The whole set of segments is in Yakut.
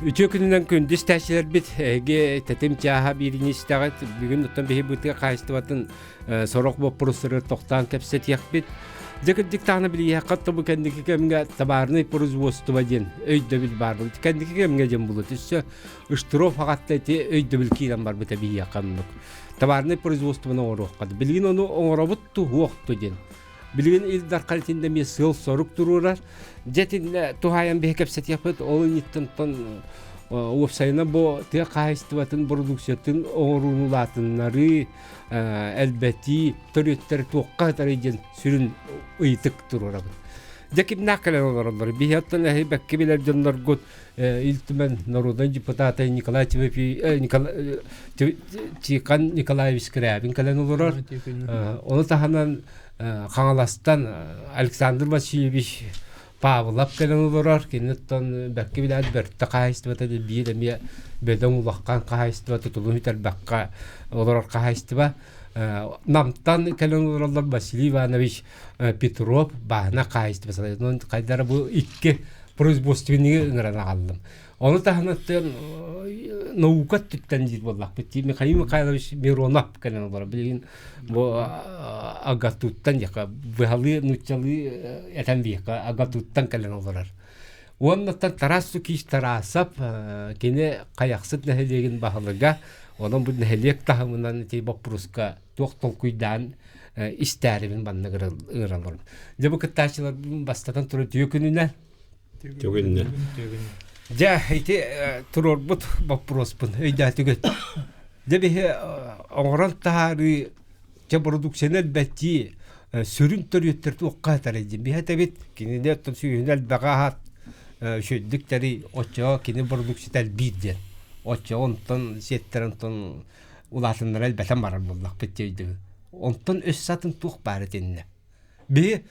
Үтүө күнүнэн күндү истээччилэрбит, эһиги тэтим чааһа биирини истэҕит. Бүгүн оттон биһи бытыа хаһаайыстыбатын сорох боппуруостары тохтоон кэпсэтиэхпит. Дьэ кырдьык даҕаны билиэххэ тобу кэнники кэмҥэ табаарынай производство диэн өйдөбүл баар буолбут. Кэнники кэмҥэ диэн буолуо. Өссө Штыров аҕатта ити өйдөбүл киирэн барбыта биһиэхэ оннук. Табаарынай производствоны оҥоруохха. Билигин ону оҥоробут туһуохту диэн. Билигин Ил Дархан итиннэ эмиэ сыал-сорук туруорар. Дьэ итиннэ туһаайан биһи кэпсэтиэхпит. Ол инниттэн уопсайынан бу тыа хаһаайыстыбатын бородууксуйатын оҥорууну улаатыннарыы, элбэтии төрүөттэр туохха сытарый диэн сүрүн ыйытык туруорабыт. Дьэ кимнээх кэлэн олороллор? Биһи оттон эһи бэккэ билэр дьонноргут Ил Түмэн народнай депутата Николай Тимофей Николай Тихон Николаевич Скрябин кэлэн олорор. Ону таһынан Хаҥаластан Александр Васильевич Павлов кэлэн олорор. Киниттэн бэркэ билээт Бөртө хаһаайыстыбата биир эмиэ бөдөҥ улахан хаһаайыстыба тутулун бүтэрбэххэ олорор хаһаайыстыба. Намтан кэлэн олороллор Василий Иванович Петров бааһына хаһаайыстыба салайар. Хайдара бу икки производственныйы ыҥыран аҕаллым. Ону таһынан наука өттүттэн диир буоллахпыт. Михаил Михайлович Миронов кэлэн олорор. Билигин бу АГАТУттан диэххэ быһалыы нууччалыы этэн биэххэ АГАТУттан кэлэн олорор. Уоннаттан Тарас Сукич Тарасов кини Хайахсыт нэһилиэгин баһылыга. Онон бу нэһилиэк таһымынан ити боппуруска туох толкуйдаан истээрибин манна ыҥыраллар. Дьэ бу кыттааччылар бастатан туран түө күнүнэн Түгүннэ. Дьэ ити туруорбут боппуруоспун өйдөөтүгүт. Дьэ биһи оҥорон таһаарыы дьэ продукцияны элбэтии сүрүн төрүөттэр туохха этэрэй диэн биһи этэбит кинини оттон сүүһүнэн элбэҕи аһат үчүгдүк тэрий оччоҕо кини продукцията элбиир диэн оччоҕо онтон сиэттэрэн онтон улаатыннара элбэтэн барар буоллахпыт дии өйдөбүл. Онтон өссө атын туох баар итиннэ. Биһи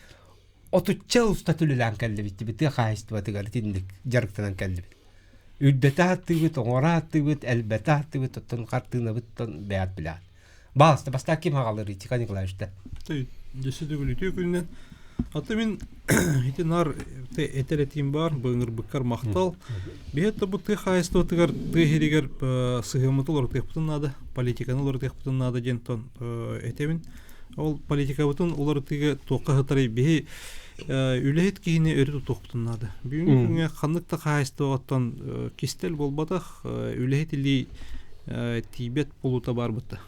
отучча уста үлэлээн кэллибит тыа хаһаайыстыбатыгар итинник дьарыктанан кэллибит. Үрдэтэ аттыыбыт, оҥоро аттыыбыт, элбэтэ аттыыбыт, оттон хартыынабыттан бэйэт билэҕит. Баалыста бастаан ким аҕалыр Тихон Николаевичтан? Дьэсэ төгүл күнүнэн. Аты мин ити нар этэр этиим баар, быҥырбыккар махтал. Биһи бу тыа хаһаайыстыбатыгар тыа иһигэр сыһыаммыты уларытыахпытын наада, политиканы уларытыахпытын наада диэн тон этэбин. Ол политикабытын уларытыыга туохха сытарый биһи үлэһит киһини өрө тутуохпутун наада. Бүгүҥҥү күҥҥэ ханнык да хаһаайыстыбаҕыттан кистэл буолбатах, үлэһит илии тиийбэт буолуута баар бытта.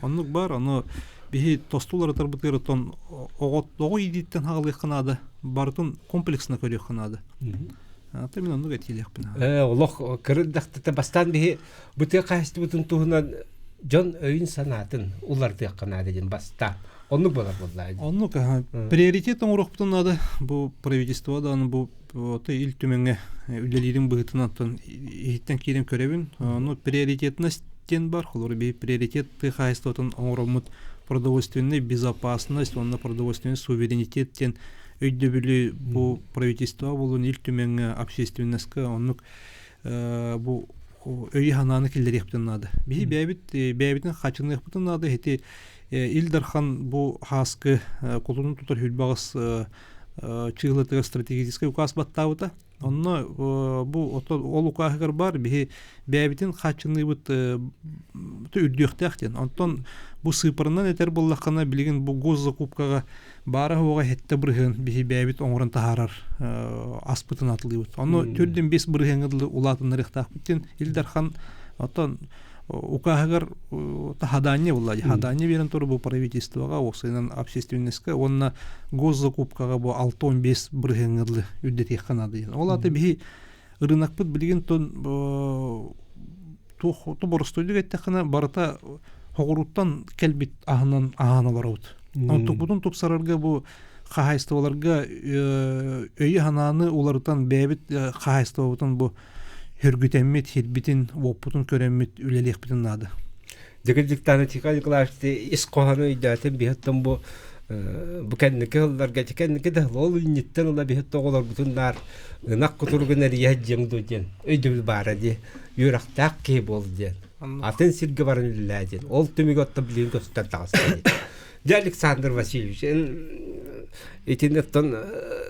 Оннук баар, ону биһи тосту уларытарбытыгар оттон оҕо оҕо иитииттэн хаалыахха наада, барытын комплексно көрүөххэ наада. Ата мин оннук этиилиэхпин. Олох кырырдахтата бастаан биһи бу тыа хаһаайыстыбытын туһунан дьон өйүн-санаатын уларытыахха наада диэн бастаан. Оннук буолар буоллаа. Оннук приоритет оҥоруохпутун наада. Бу правительство даҕаны бу Ил Түмэҥҥэ үлэлиирин быһыытынан иһиттэн киирэн көрөбүн. Ону приоритетность диэн бар. Холобура биһи приоритет тыа хаһаайыстыбатын оҥороммут продовольственная безопасность уонна продовольственный суверенитет диэн өйдөбүлү бу правительство буолун Ил Түмэҥҥэ общественноска оннук бу өйү-санааны киллэриэхпитин наада. Биһи бэйэбит бэйэбитин хачыныахпытын наада. Ити Ил Дархан бу хааскы кулун тутар хүлбаҕыс чыылатыгар стратегическай указ баттаабыта. Онно бу ол укааһыгар бар биһи бэйэбитин хааччыныыбыт үрдүөхтээх диэн. Онтон бу сыыпарынан этэр буоллаххына билигин бу госзакупкаҕа баара суоҕа хэттэ бырыһыан биһи бэйэбит оҥорон таһаарар аспытын атылыыбыт. Онно төрдүн бес бырыһыаҥҥа дылы улаатыннарыахтаахпыт диэн Ил Дархан оттон укааһыгар хадаанньа буолла хадаанньа биэрэн турар бу правительствоҕа уопсайынан общественностька уонна госзакупкаҕа бу 6-15 бырыһыаҥҥа дылы үрдэтиэххэ наада диэн. Ол аата биһи ырынакпыт билигин тон туох боростуойдук эттэххинэ барыта хоҕуруттан кэлбит аһынан аһаан олоробут. Онтукпутун тупсарарга бу хаһаайыстыбаларга өйү-санааны уларытан бэйэбит хаһаайыстыбабытын бу хөргүтэммит, хирбитин, уоппутун көрөммүт үлэлиэхпитин наада. Дьыгыр Тихон Николаевич ис хоһоону өйдөөтүм биһиттэн бу бу кэнники сылларга кэнники да ол инниттэн ыла биһит оҕолорбутун наар ынах кутуругун эрийэ дьиэҥ дуо диэн өйдөбүл баара дии үөрэхтээх киһи буол диэн атын сиргэ баран үлэлээ диэн ол түмүгэ оттон билигин көстөн таҕыста дии дьэ Александр Васильевич эн Итини оттон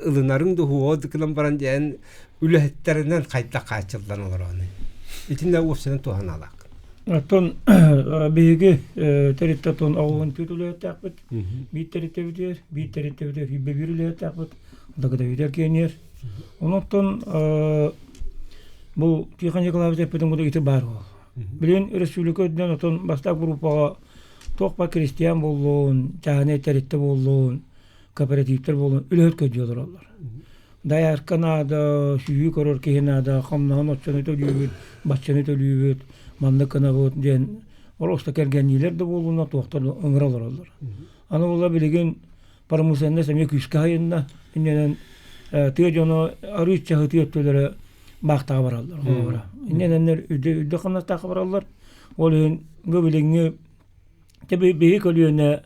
ылынарыҥ дуһуо гынан баран диэн үлэһиттэринэн хайдах хааччыллан олороҕунуй? Итиннэ уопсайынан туһаналаах. Оттон биһиги тэрилтэтин оҕуһун түт үлэһиттээхпит. Биир тэрилтэбитигэр, биир тэрилтэбитигэр сүүрбэ биир үлэһиттээхпит. Дагдавида киэнигэр. Онон бу Тихон Николаевич эппитин курдук ити баар буол. Билигин республика үрдүнэн отон бастакы группаҕа туох ба крестьян буоллун, чааһынай тэрилтэ буоллун, кооперативтар буоллун үлэһит көрдүү олороллор. Дайаарка наада, сүүйүү көрөр киһи наада, хамнаһын оччону төлүүбүт, баччаны төлүүбүт, маннык гынабыт диэн просто кэргэнниилэр да буоллунар, туохтар да ыҥыра олороллор. Аны буолла билигин промышленность эмиэ күүскэ хайынна. Иннинэн тыа дьоно арыый чаһытыы өттүлэрэ баахтаҕа бараллар холобура. Иннинэннэр үрдэ үрдэ хамнастаахха бараллар. Ол иһин бу билиҥҥи биһи көлүөнэ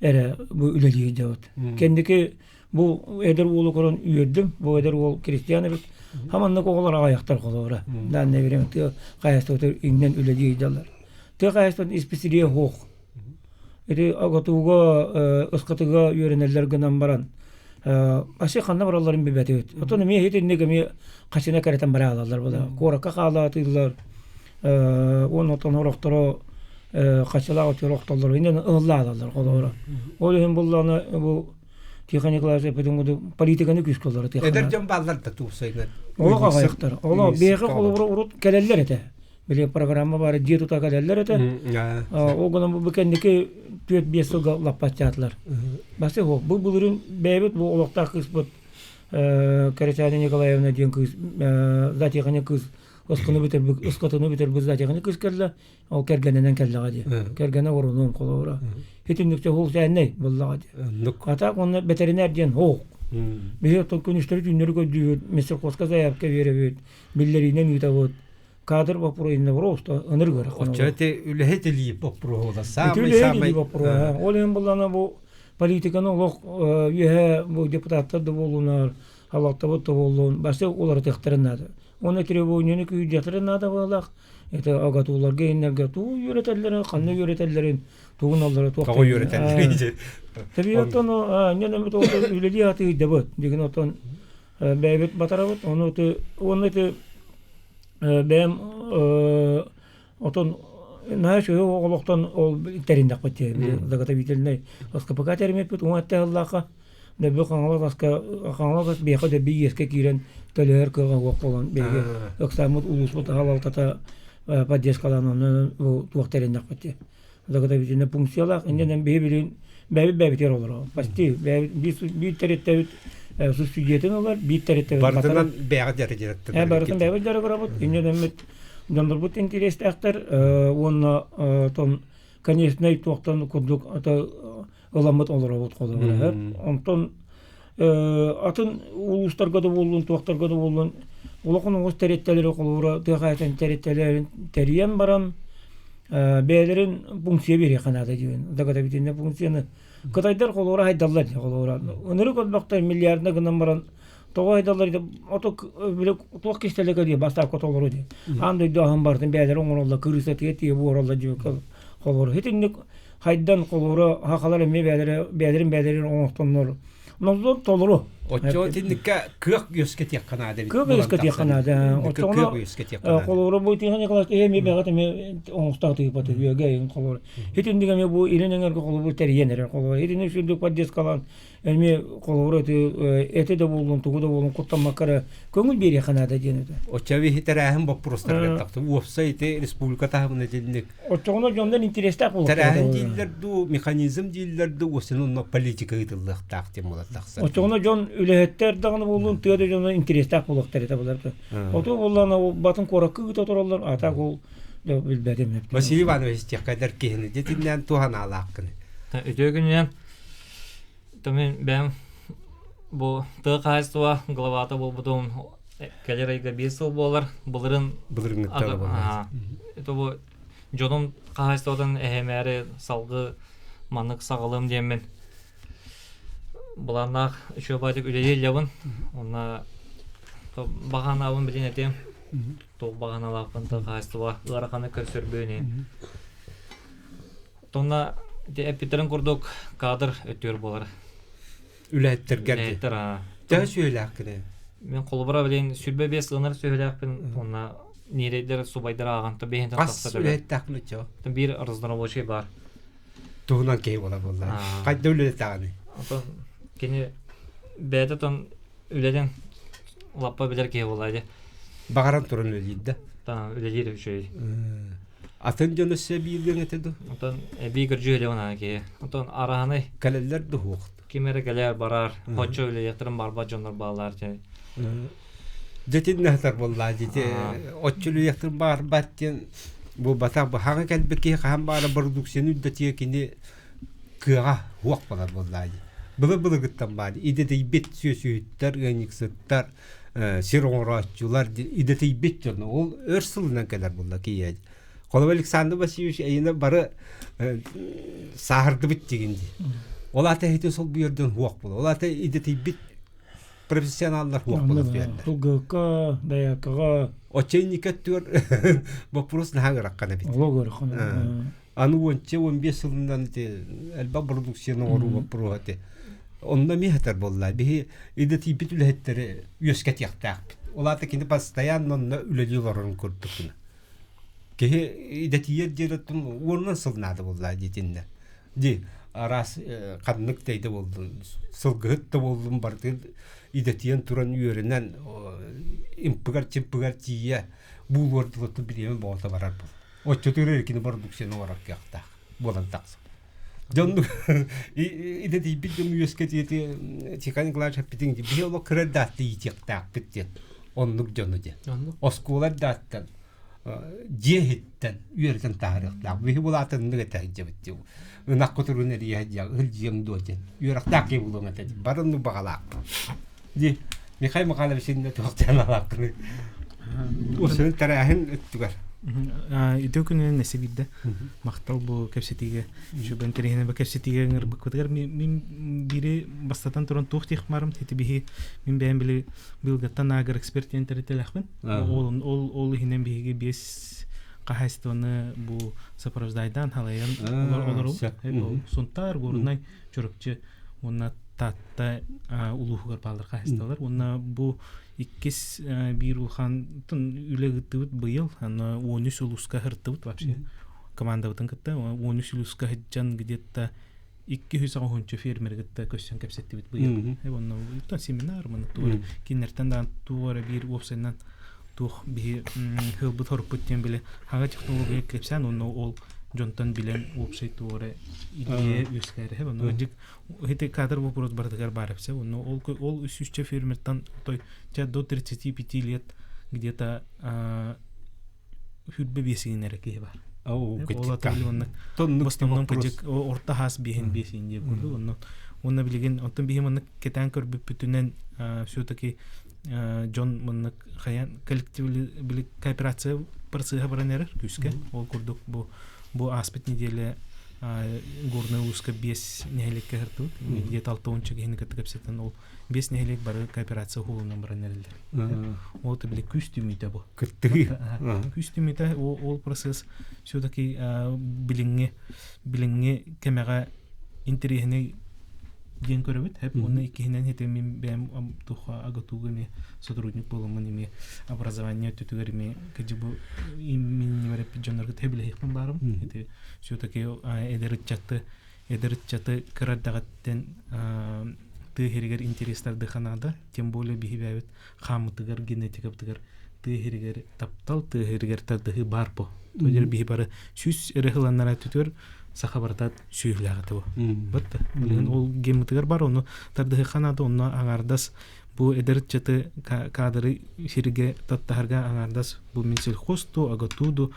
эрэ бу үлэлиир дьабыт. Кэнники бу эдэр уолу көрөн үөрдүм. Бу эдэр уол крестьян эбит. Хаманнык оҕолор аҕайахтар холобура. Данное время тыа хаһаайыстыбата иҥнэн үлэлии сылдьаллар. Тыа хаһаайыстыбатын исписэлииһэ суох. Ити оготууга, ыскатыга үөрэнэллэр гынан баран аси ханна баралларын билбэтибит. Оттон эмиэ итинник эмиэ хачына кэрэтэн бараалаллар була. Куоракка хаалаатыыллар, уонна оттон сорохторо хачылаах өтөр охтоллор иннин ыллаалаллар холобура. Ол иһин буллаҕына бу Тихон Николаевич эппитин курдук политиканы күүскэ олоро Эдэр дьон бааллар да туусайынан. Олох аҕайахтар. Олох биэхэ холобура урут кэлэллэр этэ. Били программа баара дьиэ тута кэлэллэр этэ. Ол гынан бу кэнники 4-5 сылга лаппаччаатылар. Басы бу былырыын бэйэбит бу олохтоох кыыспыт Кэрэчээнэ Николаевна диэн кыыс Затиханы кыыс ыскыны бүтэрбит ыскатыны бүтэрбит Затиханы кыыс кэллэ ол кэргэнинэн кэллэҕэ дии кэргэнэ орунуом холобура итинник ол сээннэй буллаҕа дии а так онно бэтэринээр диэн хоох биһи оттон күнүстэри түүннэри көрдүүбүт мистерхозка заявка биэрэбит биллэриинэн ыытабыт кадр боппуруоһунна просто ыныр гыра Оччо ити үлэһит илии боппуруоһула саамай саамай боппуруоһа ол иһин буллана бу политиканы олох үөһэ бу депутаттар да буоллунар халалтабыт да буоллун басы уларытыахтарын наада уонна требованияны күүрдүөхтэрин наада буоллах это агатууларга иннерге туу үөрэтэллэрин ханна үөрэтэллэрин тугун аллара туох тоҕо үөрэтэллэрин Тэби оттон ньэнэмит үлэлии атыыдабыт дигин оттон бэйэбит батарабыт ону уонна ити бэйэм отон наһаа үчүгэй олохтон ол тэриннэхпит дии заготовительнай СКПК тэриммиппит уҥа өттө Дөбү Хаҥалас Хаҥалас биэхэ дөбү иэскэ киирэн төлөһөр кыаҕа суох буолан биһиги ыксааммыт улууспут аһалалтата поддержкалаан онно бу туох тэриннэхпит дии заготовительнай функциялаах иннинэн биһи билин бэйэбит бэйэбитигэр олоробут почти бэйэбит биир тэрилтэбит субсидиятын ылар биир тэрилтэбит барытынан бэйэҕэ дьарыгыраттар барытын бэйэбит дьарыгырабыт иннинэммит дьоннорбут интэриэстээхтэр уонна тон конечнай туохтан курдук ыламмыт олоробут холобура онтон атын улуустарга да буоллун туохтарга да буоллун улахан оҕус тэрилтэлэри холобура тыа хаһаайыстыбатын тэрилтэлэрин тэрийэн баран бэйэлэрин функция биэриэххэ наада диэн заготовительнай функцияны кытайдар холобура хайдаллар холобура ынырык өлбөхтөр миллиардына гынан баран тоҕо хайдаллар ото били туох кистэлэ кэлиэ бастаакка толору дии аан дойду аһын барытын бэйэлэрэ оҥороллор кырыыса тыа тиэ буораллар дьүөкэ холобура итинник хайдан холобура хахалар эмиэ бэйэлэрэ бэйэлэрин бэйэлэрин оҥостоннор Ноллор толору. Оччо итинниккэ кыах үөскэтиэххэ наада эбит. Кыах үөскэтиэххэ наада. Оччоҕуна холобура бу Тихон Николаевич эмиэ бэҕэ эмиэ оҥостоох тыыппаты үөгэ холобура. Итинник эмиэ бу илин эҥэргэ холобур тэрийэн эрэр холобура. Итинник сүрдүк поддержкалаан эмиэ холобура эти да буоллун тугу да буоллун куттаммакка эрэ көҥүл биэриэххэ наада диэн этэ. Оччо биһи тэрээһин боппуруостарыгар тахсы уопсай ити республика таһымына итинник Оччоҕуна дьоннор интэриэстээх буолуохтара. Тэрээһин дииллэр дуу, механизм дииллэр дуу, основном политика ыытыллыахтаах диэн буолар тахсар. Оччоҕуна дьон үлэһиттэр даҕаны буоллун, тыа да дьоно интэриэстээх буолуохтара этэ булар. Оту буоллаҕына батын куоракка ыыта тураллар, а так ол билбэтим. Василий Иванович диэххэ эдэр киһини дьитиннээн туһанаалааххын. Үтүө күнүнэн Мин бэйэм бу тыа хаһаайыстыба главата буолбутум кэлэр ыйга биир сыл буолар. Былырын Былырыҥҥыттан буолар. Это бу дьонум хаһаайыстыбатын эһэмээри салгыы маннык саҕалыам диэммин былааннаах үчүгэй баайдык үлэлии илдьэбин. Онно баҕанаабын билин этиэм. Туох баҕаналаахпын тыа хаһаайыстыба ыараханы көрсөрбүн. Тонна эппиттэрин курдук кадр өттүгэр буолар. Үлэһиттэргэр дии. Үлэһиттэр аа. Төһө сүөһүлээххиний? Мен холобура билин 25 ынар сүөһүлээхпин уонна ньирэйдэр субайдар ааҕан то бэһинтэн Хас тахса төбө. үлэһиттээхпин оччо? Биир разнорабочий баар. Туһунан киһи буола буолла. Аа. Хайда үлэлээтэҕиний? Отон кини бэйэтэ тон үлэтин лаппа билэр киһи буолла дии. Баҕаран туран үлэлиир да? Та үлэлиир үчүгэй. Атын дьон өссө эбиилиэҥ этэ дуу? Отон эбии көрдьүү үлэҕин аана киһи. Отон араһанай Кэлэллэр да суох. Ким эрэ кэлээр барар, хоччо үлэлиэхтэрин барбат дьоннор бааллар диэн. Дьэтин наһатар буоллаа дьити оччо үлэлиэхтэрин баарбат диэн буолбатах баһаҕа кэлбит киһи хаһан баара продукцияны үрдэтиэ кини кыаҕа суох буолар буоллаа дии. Былыр-былыргыттан баар идэтийбит сүөсүһүттэр, ыанньыксыттар, сир оҥорооччулар идэтийбит дьон ол өр сылынан кэлэр буолла киһи. Холобур Александр Васильевич эйиэнэ бары сааһырдыбыт дигин дии. Ол аата эһити солбуйардан хуох була. Ол аата идэтийбит профессионаллар хуох була түһэллэр. Тылгыкка, даякаҕа. Оччойника өттүгэр вопрос наһаа ыараххан эбит. Олох ыарахан. Аны уонча уон биэс сылынан ити элбэх продукцияны оҥоруу боппуруоһа ити. Онно эмиэ сытар буолла. Биһи идэтийбит үлэһиттэри үөскэтиэхтээхпит. Ол аата кини постоянно онно үлэлии олорорун курдук гына. Киһи идэтийэр диэри уонунан сыл наада буолла диэтиннэ. Ди араас ханнык да идэ буоллун, сылгыһыт да буоллун барытын идэтийэн туран үөрэнэн импыгар-чимпыгар тиийэ буулуор дылы бириэмэ боҕото барар буол. Оччотугар эркини бородууксуйаны оҥорор кыахтаах буолан тахсар. Дьон идэтийбит дьон үөскэтиэти Тихон Николаевич эппитин биһи олох кыра даатты иитиэхтээхпит диэн оннук дьону диэн. Оскуола дааттан дьиэ иһиттэн үөрэтэн таһаарыахтаах. Биһи булаатыннык этэ сылдьабыт дии. Ынах кутуруун эрийэ сылдьа ылдьыаҥ дуо диэн. Үөрэхтээх киһи булуоҥ этэ диэн. Бары оннук баҕалаахпын. Дии Михаил Михайлович иннэ туох алааккыны. Усун тэрээһин өттүгэр. Үтүө күнүнэн эсэ биирдэ махтал бу кэпсэтиигэ сүбэн тэрээһинэ бу кэпсэтиигэ ыҥырбыккытыгар мин биири бастатан туран туох диэх барым ити биһи мин бэйэм били быылгаттан аагар эксперт диэн тэрилтэлээхпин ол ол ол иһинэн биһиги биэс хаһаайыстыбаны бу сопровождайдаан халайан олору Сунтаар, Горнай, Чурапчы уонна Таатта улууһугар бааллар хаһаайыстыбалар уонна бу иккис биир улахан үлэ ыыттыбыт быйыл аны уон үс улууска сырыттыбыт вообще командабытын кытта уон үс улууска сылдьан где-то икки үс оҕоһунчу фермери кытта көрсөн кэпсэттибит быйыл уонна семинар маны туора кинилэртэн даҕаны туора биир уопсайынан туох биһи ыалбыт хоруппут диэн били хаҥа технология кэпсээн уонна ол дьонтон билэн уопсай туора идея үөскээриһэ онно дьик ити кадр вопрос барытыгар баар эпсэ онно ол ол үсүсчэ фермертан той до 35 лет где-то хүрбэ биэсигин эрэ киһи бар ол ата онно бастамнан кыдьык орто хаас биэһин биэсин диye курдук онно уонна билигин оттон биһи маннык кэтээн көрбүппүтүнэн все-таки дьон маннык хайан коллектив били кооперация процесса баран эрэр күүскэ ол курдук бу бу ааспыт неделя Горнай улууска биэс нэһилиэккэ сыртыбыт где-то алта уонча киһини кытта кэпсэтэн ол биэс нэһилиэк бары кооперация уһулунан баран эрэллэр ол били күүс түмүүтэ бу кыттыһыы күүс түмүүтэ ол процесс все-таки билиҥҥи билиҥҥи кэмэҕэ интэриэһинэй диэн көрөбүт хэп уонна иккиһинэн хите мин бэйэм туха агатуга эми сотрудник буоламмын эми образование өттүтүгэр эми кыдьы бу мин немереппит дьоннорго тэбилэһиэхпин баарым ити все-таки эдэр ыччаты эдэр ыччаты кыра эрдэҕиттэн тыа иһиригэр интерестардыха наада тем более биһи бэйэбит хааммытыгар генетикабытыгар тыа иһиригэр таптал тыа иһиригэр тардыһыы баар бу то биһи бары сүүс эрэ ыланнара түтүөр саха барыта сүүһүлээх этэ бу бытта билигин ол геммытыгар бар ону тардыһыха наада онно аҥаардас бу эдэр ыччаты кадры сиргэ таттаһарга аҥаардас бу минсельхоз ту агату ду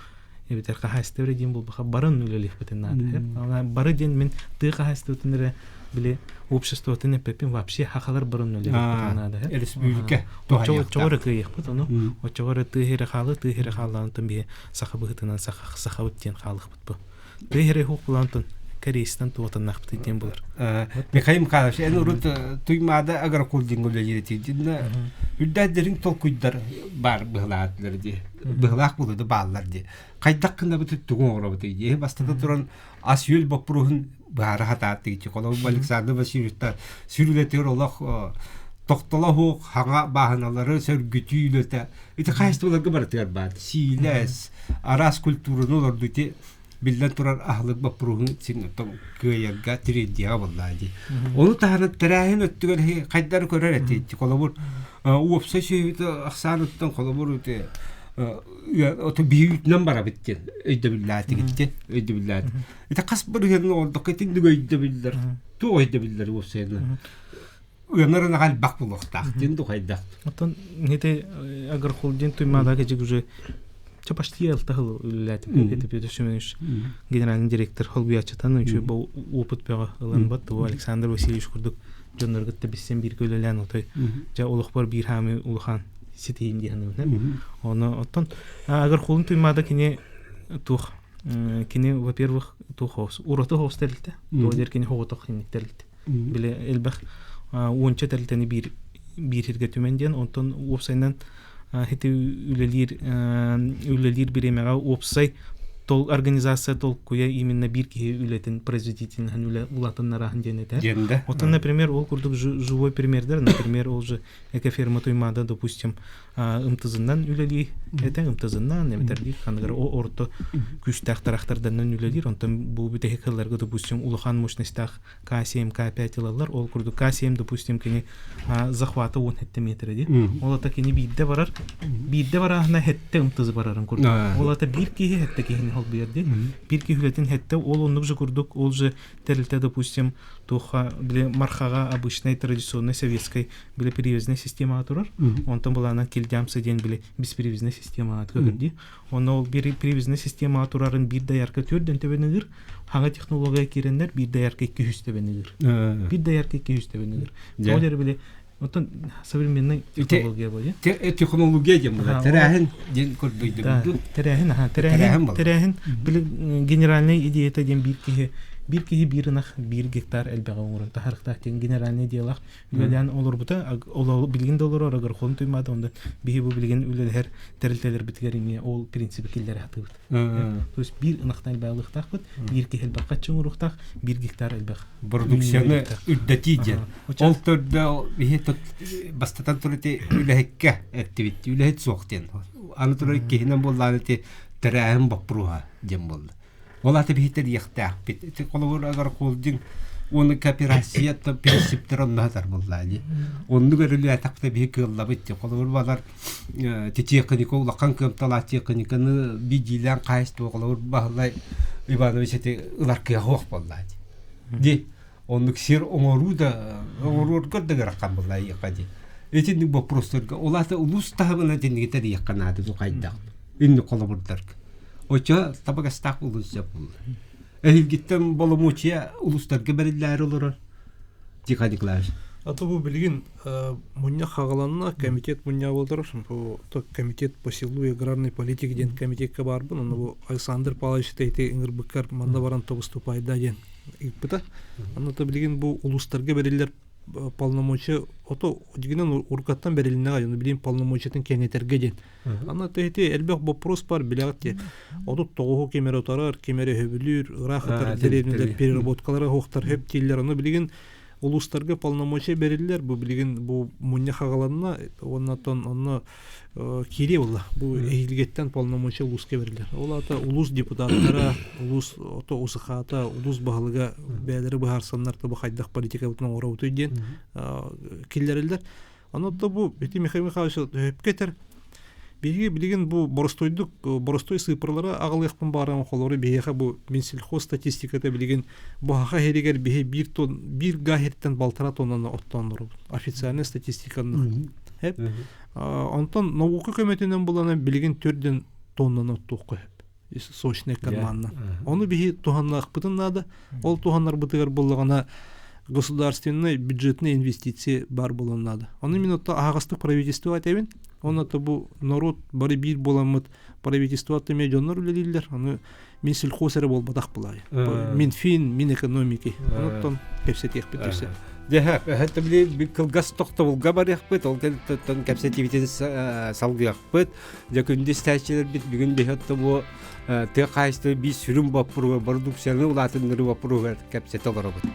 эбэтэр хаһаайыстыба эрэ диэн буолбаха барын үлэлиэхпитин наада бары диэн мин тыа хаһаайыстыбатын эрэ били обществотын эппэппин вообще хахалар барын үлэлиэхпитин наада республика оччоҕо эрэ кыайыахпыт ону оччоҕо эрэ тыа иһэрэ хаалы тыа иһэрэ хааллаан биһи саха быһыытынан саха сахабыт диэн хаалыахпыт бу тыа иһэрэ хуох булаантан корейстан туотаннаахпыт диэн булар Михаил Михайлович эн урут Туймаада агрохолдинг үлэлиир этигин үрдээх дириҥ толкуйдар баар быһылаатылар дии быһылаах буолуоду бааллар дии хайдах гынабыт тугу оҥоробут дии бастатан туран ас-үөл боппуруоһун быһаара хатааттыгыччы. Холобур, Александр Васильевичта сүрүлэтигэр олох тохтоло суох хаҥа бааһыналары сөргүтүү үлэтэ. Ити хаһайыстыбаларга барытыгар баар. Сиилэс, араас культураны олорду ити биллэн турар аһылык боппуруоһун син кыайарга тириэрдиэҕэ буоллаа дии. Ону таһынан тэрээһин өттүгэр хайдары көрөр этииччи. Холобур, уопсай сүөһүтэ ахсааныттан холобур ото биһиитинэн барабыт диэн өйдөбүллээтигит өйдөбүллээтик. Ити хас бырыһыанын оҥордоххо итинник өйдөбүллэр туох өйдөбүллэр уопсайынан ыанар ынаҕа элбэх буолуохтаах диэн духайдах. Оттон ити агрохолдинг туймаада кэжик уже ча почти алта хыл үлэлээтим. Это Петр Семенович генеральный директор холбуйааччытан үчүгэй бу опыт бөҕө ылан бат бу Александр Васильевич курдук дьоннорго билсэн бииргэ үлэлээн отой дьэ олохпор биир хаамыы улахан ситиһиим дии саныыбын. Ону оттон агрохолдинг туймаада кини туох кини во-первых туох ураты хоос тэрилтэ. Туох диэр кини хоҕотох инник тэрилтэ. Били элбэх уонча тэрилтэни биир биир сиргэ түмэн диэн онтон уопсайынан ити үлэлиир үлэлиир бириэмэҕэ уопсай тол организация толкуйа именно биир киһи үлэтин производительноһын үлэ улаатыннараһын диэн этэ. Оттон, например, ол курдук живой примердер, например, ол же экоферма Туймаада, допустим, ымтызынан үлэлии этэ ымтызынан эбэтэр ханыгар орто күүстээх тарахтарданан үлэлиир онтон бу бүтэһик сылларга допустим улахан мощностьтаах К7 К5 ылаллар ол курдук К7 допустим кини захвата уон хетте метр ди ол ата кини биирдэ барар биирдэ барааһына хетте ымтызы барарын курдук ол ата биир киһи хетте киһини холбуйар ди биир киһи үлэтин хетте ол оннук же курдук ол же тэрилтэ допустим туха били мархаҕа обычный традиционный советской били перевязанная системаҕа турар онтон былаанан килдямса диэн били беспривязанная системаҕа көһөрдүү онно ол биир привязанная системаҕа турарын биир доярка төрдөн төбөнү ыыр хаҥа технология киирэннэр биир доярка икки үс төбөнү ыыр биир доярка икки үс төбөнү ыыр ол били оттон современный технология буолуо технология диэн буолар тэрээһин диэн көрдөйдөбүл тэрээһин аха тэрээһин тэрээһин били генеральный идеята диэн биир киһи биир киһи биир ынах биир гектар элбэҕи оҥорон таһарыктаах диэн генеральный идеялаах үлэлээн олорбута билигин да олорор агрохолм туймаада онда биһи бу билигин үлэлэһэр тэрилтэлэрбитигэр эмиэ ол принциби киллэрэ сатыыбыт то есть биир ынахтан элбэх ылыахтаахпыт биир киһи элбэх хаччы оҥоруохтаах биир гектар элбэх продукцияны үрдэтии диэн ол төрдө биһи бастатан турар ити үлэһиккэ эттибит үлэһит суох диэн аны турар киһинэн буоллаан ити тэрээһин боппуруоһа диэн буолла Ол аты биһи тэрийиэхтээхпит. Ити холобур агрохолдинг уонна кооперация принциптэр онно сытар буоллаа дии. Оннук өрүлээтэхпитэ биһи кыаллабыт дии. Холобур балар ти техника улахан кыамталаах техниканы биирдиилээн хаһайыстыба холобур Баһылай Иванович ити ылар кыаҕа суох буоллаа дии. Дии. Оннук сир оҥоруу да оҥоруоргар да ыарахан буоллаа иэхэ дии. Итинник боппуруостарга ол аата улуус таһымынан итинниги тэрийиэххэ наада бу хайдах инник холобурдарга. Оччо табыгастаах буолуон сөп буолла. Эһилгиттэн боломуочуйа улуустарга бэриллээри олорор. Тихон Николаевич. А то бу билигин мунньах хаҕаланна, комитет мунньаҕа буолар. Бу комитет по селу и аграрной политике диэн комитекка баарбын. Онно бу Александр Павлович ити ыҥырбыккар манна баран то выступайда диэн ыыппыта. Онно то билигин бу улуустарга бэриллэр полномочия ото дьигинэн уруккаттан бэрилиннэҕэ дьону билигин полномочиятын кэҥэтэргэ диэн Аны ити элбэх боппуруос бар билэҕит дии. 39-у ким эрэ утарар, ким эрэ өһөбүлүүр, ыраах ытар дэриэбинэлэр переработкалара суохтар хөп дииллэр. Ону билигин улуустарга полномочия бериллэр. Бу билигин бу мунньах аҕаланна уонна оттон онно киириэ буолла. Бу эһиилгиттэн полномочия улууска бериллэр. Ол аата улуус депутаттара, улуус ото УСХ-та, улуус баһылыга бэйэлэрэ быһаарсаннар бу хайдах политикабытын оҥоробутуй диэн киллэрэллэр. Ону да бу ити Михаил Михайлович сөпкө этэр. Биһиги билигин бу боростуойдук боростуой сыыппаралары аҕалыахпын баҕарам холобура биһиэхэ бу Минсельхоз статистиката билигин бу Саха сиригэр биһи биир тон биир га сиртэн балтара тоннаны оттоон официальный статистиканы Эп. Онтон наука көмөтүнэн буланан билигин төрдүн тоннаны оттуохха сөп. Сочный карманна. Ону биһи туһаннаахпытын наада. Ол туһанарбытыгар буллаҕына государственный бюджетный инвестиции бар буолуон наада. Ону мин отто аһаҕастык правительство этэбин. Онно бу норуот бары биир буоламмыт правительство эмиэ дьоннор үлэлииллэр. Ону мин сельхоз эрэ буолбатах булай. Минфин, Минэкономики. Оттон кэпсэтиэхпит өссө. Дьэ, өһөттө били кылгас тохтобулга барыахпыт, ол кэнниттэн кэпсэтиибитин салгыахпыт. Дьэ, күндү истээччилэрбит бүгүн биһи бу тыа хаһаайыстыба биир сүрүн боппуруоһа бородууксуйаны улаатыннарыы боппуруоһугар кэпсэтэ олоробут.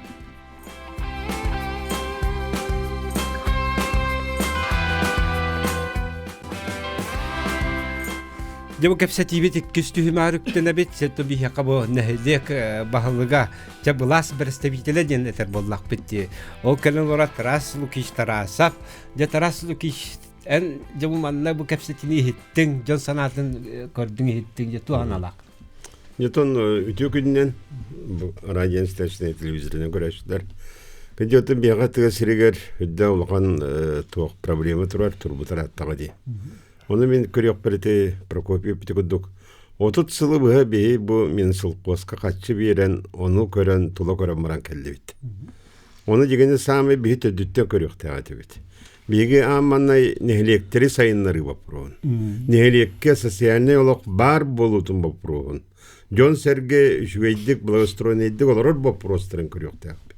Дьэ бу кэпсэтиибит иккис түһүмээр үктэнэбит. Сетто биһиэхэ бу нэһилиэк баһылыга дьэ былаас бэрэстэбиитэлэ диэн этэр буоллахпыт дии. Ол кэлэн олорор Тарас Лукич Тарасов. Дьэ Тарас Лукич эн дьэ бу манна бу кэпсэтиини иһиттиҥ, дьон санаатын көрдүҥ иһиттиҥ, дьэ туох аналаах? Ньутон үтүө күнүнэн радио стачнай телевизорынан көрөөччүлэр. Күндү биэҕэ тыа сиригэр үрдэ улахан туох проблема турар турбутар аттаҕа дии. Ону мин көрүөхпэр ити Прокопий ити курдук 30 сылы быһа биһи бу Минсылхозка хаччы биэрэн ону көрөн тула көрөн баран кэллибит. Ону дьигини саамай биһи төрдүттэн көрүөхтээх этибит. Биһиги аан маннай нэһилиэктэри сайыннарыы боппуруоһун. Нэһилиэккэ социальнай олох баар буолуутун боппуруоһун. Дьон-сэргэ үчүгэйдик, благоустроеннайдык олорор боппуруостарын көрүөхтээхпит.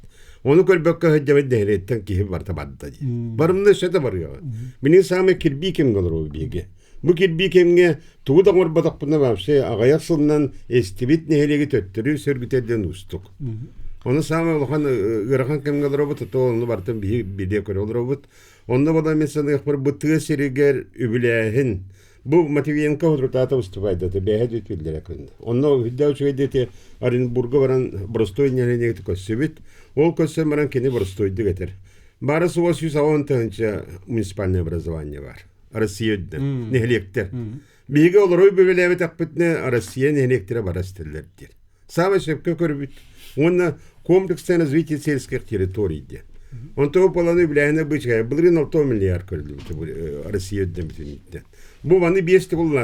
Ону көрбөккө сылдьабыт нэһилиэктэн киһи барыта барда дии. Барымна өссө да барыаҕа. Мини саамай кирбии кэмҥэ олоробут биһиги. Бу кирбии кэмҥэ тугу да оҥорботохпуна вообще аҕыйах сылынан эстибит нэһилиэги төттөрү сөргүтэрдэн уустук. Ону саамай улахан ыарахан кэмҥэ олоробут, то ону барытын биһи билиэ көрө олоробут. Онно буолан мин саныахпар бу тыа сиригэр үбүлээһин бу Матвиенко утурутаата выступайдата бэйэ дүтүллэрэ күн. Онно үрдэ үчүгэйдик Оренбурга баран боростуой нэһилиэнньэги көрсүбүт. Ол көрсөн баран кини боростуойдук этэр. Бары суол 110 тыһыынча муниципальное образование бар. Россия үрдүнэн нэһилиэктэр. Биһиги олорой бөбөлөөбөтөхпүтүнэ Россия нэһилиэктэрэ бара истэллэр диир. Саамай сөпкө көрбүт. Уонна комплексное развитие сельских территорий диэн. Онтон поланы үбүлээһинэ бычкая былырыын 6 миллиард көрүллүбүтэ Россия үрдүнэн бүтүннүттэн. Бу маны биэс төгүл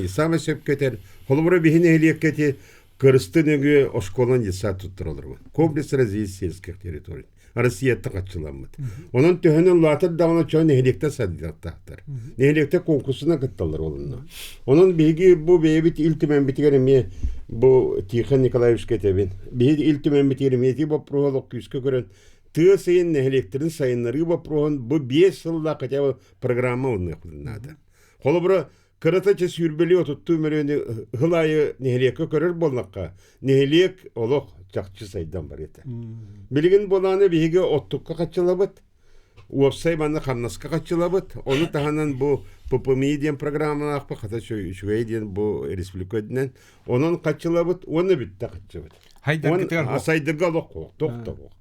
Саамай сөпкө этэр. Холобура биһи нэһилиэккэ ити Кырысты нөҥүө оскуолан детсад туттаралар. Комплекс развития сельских территорий. Россияттан хаччыламмыт. Онон төһөнөн улаатар даҕаны чо нэһилиэктэр саддыахтаахтар. Нэһилиэктэр конкурсунан кытталлар олунна. Онон биһиги бу бэйэбит Ил Түмэнбитигэр эмиэ бу Тихон Николаевичка этэбин. Биһиги Ил Түмэнбитигэр эмиэ ити боппуруоһу олох күүскэ көрөн тыа сирин нэһилиэктэрин сайыннарыы боппуруоһун бу 5 сыллаах хотя бы программа ылыныахпытын наада. Холобура, кырата чэ сүүрбэлии отуттуу мөрүөнү сыл аайы нэһилиэккэ көрөр буоллахха, нэһилиэк олох чахчы сайдан барыта. Билигин буолааны биһиги оттукка хаччылабыт, уопсай манна хамнаска хаччылабыт, ону таһынан бу ППМИ диэн программалаахпыт, хата үчүгэй диэн бу республика үрдүнэн, онон хаччылабыт уонна бүттэ хаччыбыт. Сайдарга олох тохтобуох.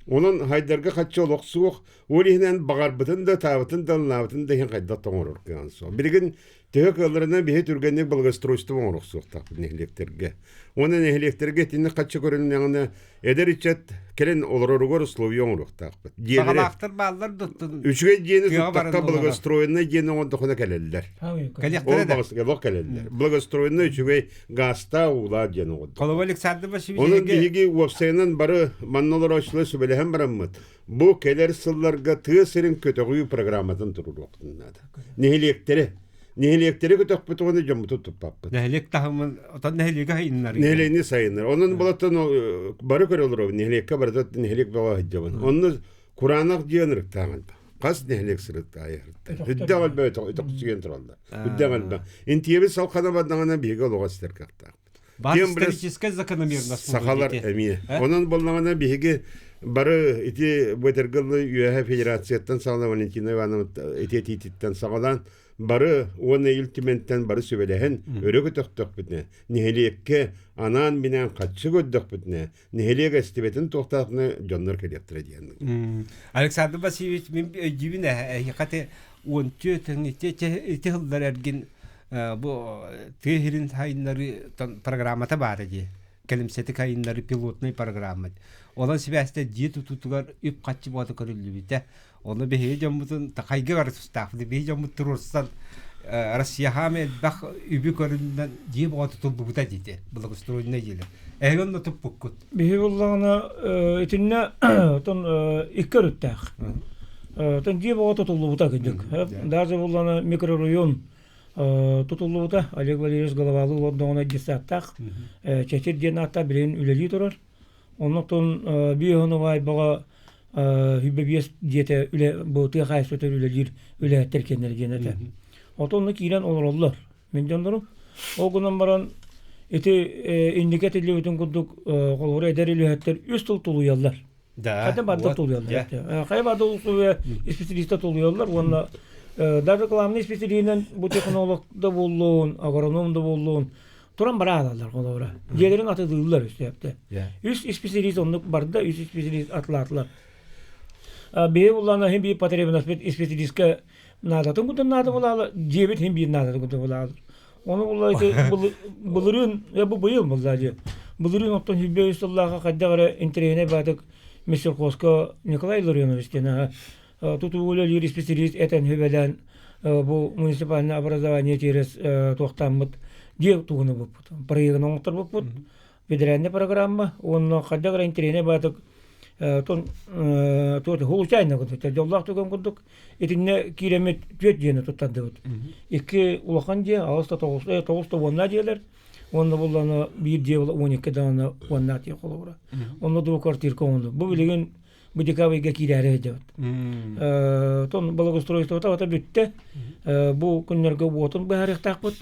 Онон хайдарга хаччы олох суох, Ол иһинэн баҕарбытын да, таабытын да, ыллаабытын да иһин хайдах да оҥорор кыаҕын суох. Билигин төһө кыалларынан биһи түргэнник благоустройство оҥоруохсуохтаахпыт нэһилиэктэргэ. Уонна нэһилиэктэргэ итинник хаччы көрүннэҕинэ эдэр ыччат кэлин олороругар условия оҥоруохтаахпыт. Дьиэлэри Баҕалаахтар бааллар дуттун үчүгэй дьиэни туттахха благоустроеннай дьиэни оҥордохуна кэлэллэр. Кэлиэхтэрэ Ол да. олох кэлэллэр. Благоустроеннай үчүгэй гаастаах уулаах дьиэни оҥордоххо. Холобур Александр Васильевич Онон биһиги уопсайынан бары манна олорооччулар сүбэлэһэн бараммыт Бу кэлэр сылларга тыа сирин көтөҕүү программатын туруоруохпутун наада. Нэһилиэктэри нэһилиэктэри көтөхпүт уонна дьоммутун туппаппыт. Нэһилиэк таһымын отон нэһилиэгэ сайыннарыы. Нэһилиэни сайыннар. Онон болоттон бары көрө олоробун. Нэһилиэккэ барыта нэһилиэк бөҕө сылдьабын. Онно кураанах дьиэ ынырыктааҕын. Хас нэһилиэк сырытта айарытта. Үрдээх элбэх өтөхсүйэн тураллар. Үрдээх элбэх. Интиэбит салхана бардаҕына биһиги олоҕо ситэр кыахтаахпыт. Бар историческая закономерность сахалар эмиэ. Онон боллаҕына биһиги бары ити Бытыргылы үөһэ федерацияттан саҕалаан Валентина Ивановна ити этиититтэн саҕалаан бары уонна Ил Түмэнтэн бары сүбэлэһэн өрө көтөхтөхпүтүнэ нэһилиэккэ анаан-минээн хаччы көрдөхпүтүнэ нэһилиэк эстибэтин туохтаахына дьоннор кэлиэхтэрэ диэн. Александр Васильевич мин өйдүүбүн эһиэхэ те 14 ити сыллар эргин бу тыа сирин сайыннарыы программата баара дии кэлимсэтик сайыннарыы пилотнай программа онон сибээстээн дьиэ тутуутугар үп-харчы буота көрүллүбүтэ ону биһиги дьоммутун хайга бары тустаахпыт биһиги дьоммут туруорсан Россияҕа элбэх үбү көрүнэн дьиэ бөҕө тутуллубута диити благоустроеннай дьиэлэр эһиги онно туппуккут Биһи буллаҕына итиннэ отон икки өрүттээх. Отон дьиэ бөҕө тутуллубута кырдьык. Даже буллаҕына микрорайон тутуллубута. Олег Валерьевич Головалыы олордоҕуна детсадтаах Чэчир диэн ааттаах билигин үлэлии турар. Оннуктан биир уһун убаайбаҕа 25 дьиэтэ үлэ бу тыа хаһаайыстыбата үлэлиир үлэһиттэр киэннэрэ диэн этэ. Отон онно киирэн олороллор. Мин дьоннорум. Ол гынан баран ити инники этиллибитин курдук холобура эдэр үлэһиттэр үс сыл тулуйаллар. Да. Хайа барда тулуйаллар. Хайа барда условия специалиста тулуйаллар уонна даже главный специалиһинэн бу технолог да буоллун, агроном да буоллун туран бара аалаллар холобура. Дьиэлэрин атылыыллар үстээптэ. Үс специалист оннук барда, үс специалист атлаатылар. Биһи буллаана хин биир потребностьпит специалистка наадатын кутун наада булаалы, дьиэбит хин биир наадатын кутун булаалы. Ону булла былырыын, бу быйыл булла дьиэ. Былырыын оттон сүүрбэ үс сыллааха хайдах эрэ интэриэһинэй баатык Миссельхозка Николай Ларионович диэн тутуу үлэлиир специалист этэн сүбэлээн бу муниципальное образование через туохтааммыт дьиэ тугуна буппут проегын оҥотторбуппут федеральная программа уонна хайдах эрэ интэриэһинэй баатык тон туот случайно курдук дьоллоох түгэн курдук итиннэ киирэммит түөрт дьиэни туттардыбыт икки улахан дьиэ аҕыс да тоҕус тоҕус да уоннаа дьиэлэр уонна буллана биир дьиэ уон икки даҕаны уоннаах дьиэ холобура онно дуу квартирка оҥордум бу билигин бу декабрьга киирээри сылдьабыт. Тон благоустройствота бата бүттэ. Бу күннэргэ уотун быһаарыахтаахпыт.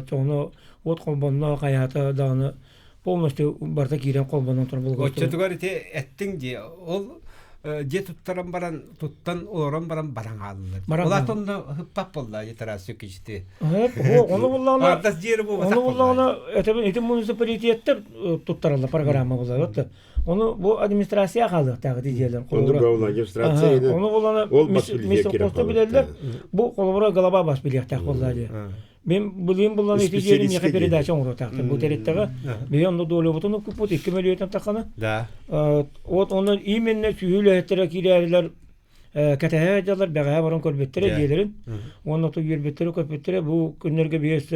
Чоҕуну уот холбонно хайаата даҕаны полностью барыта киирэн холбонон турар благоустройство. Оччотугар ити эттиҥ дии ол дьиэ туттаран баран туттан олорон баран баран хааллылар. Олаат онно хыппат буолла Тарас Юкичти. Ону буллаҕына ону буллаҕына этэбин ити муниципалитеттар туттараллар программа булар. Ону бу администрация хаалыахтаах ити дьиэлэр. Ону администрация Ону булана миссоххоста билэллэр. Бу холобура голова бас билиэхтээх буолла дии. Мен былыын булан ити дьиэни миэхэ передача оҥоруохтаахтар. Бу тэрилтэҕэ биһи онно долебутун уккуппут 2 мөлүйүөн таххана. Да. Вот онно именно сүһү үлэһиттэрэ киирээрилэр кэтэһэ дьаллар бэҕэһээ баран көрбүттэрэ дьиэлэрин. Уонна ту үөрбүттэрэ көппүттэрэ бу күннэргэ биэс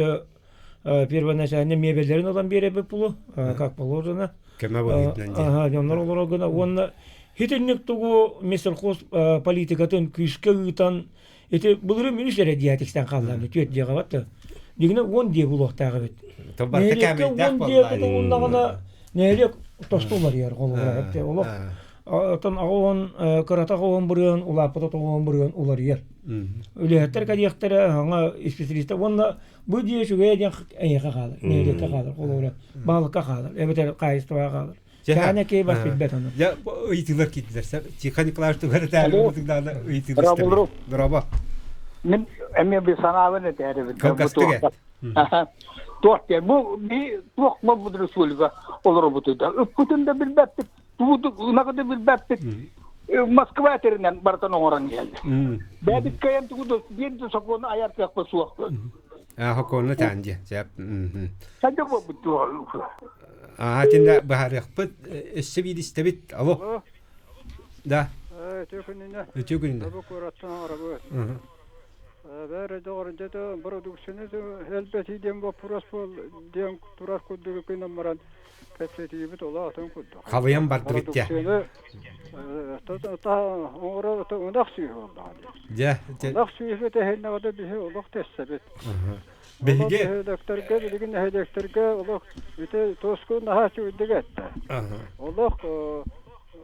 первоначально мебеллэрин ылан биэрэбит булу как положено көмө быһыытынан дии аха дьоннор олорор гына уонна хитинник тугу миссельхоз политикатын күүскэ ыытан ити былырыын минус эрэ диэтикстэн хааллаан түөрт диэҕэ батта дигинэ уон дии булуохтаах эбит нэһилиэккэ уон дии тутулуннаҕына нэһилиэк тосту уларыйар холобура олох Оттон аҕа кырата аҕа бырыан, улааппыта тоҕуон бырыан уларыйар. Үлэһиттэр кэлиэхтэрэ, саҥа исписэлиистэр уонна бу дьиэ үчүгэйэ диэн эйиэхэ хаалар, нэһилиэккэ хаалар, холобура, баһылыкка хаалар, эбэтэр хаһаайыстыбаҕа хаалар. Кээнэ киһи бас билбэт ону. Дьэ, ыйытыылар киирдилэр. Тихон Николаевич тугар этээри ыйытыылар Дорообо. Мин эмиэ би санаабын этээрибин. Кылгастык Туох диэн, бу би туох буолбут республика олоробутуй да. Ыппытын да билбэппит, тугу да билбэппит. Москва тэринэн барытын оҥорон иһэллэр. Бэйэбит кыайан тугу да биир да сокуону айар кыахпыт суох. Сокуону таан дьэ. Сөп. Хайда буолбут Аа, тинде быһаарыахпыт. Өссө биир истэбит. Алло. Да. Үтүө күнүнэ. Үтүө күнүнэ. Бу куораттан арабы. Бәрі доҕорунжата продукцияны элбэтии диэн боппуруос буол диэн турар курдук гынан баран кэпсэтиибит олоотун курдук. Халыйан бардыбыт дьэ. Оҥорор ынах сүөһү буоллаҕа дии. Дьэ. Ынах сүөһү тэһиннэҕинэ биһи олох тэссэбит. Биһиги нэһилиэктэргэ билигин нэһилиэктэргэ олох ити тоску наһаа үчүгэйдик эттэ. Олох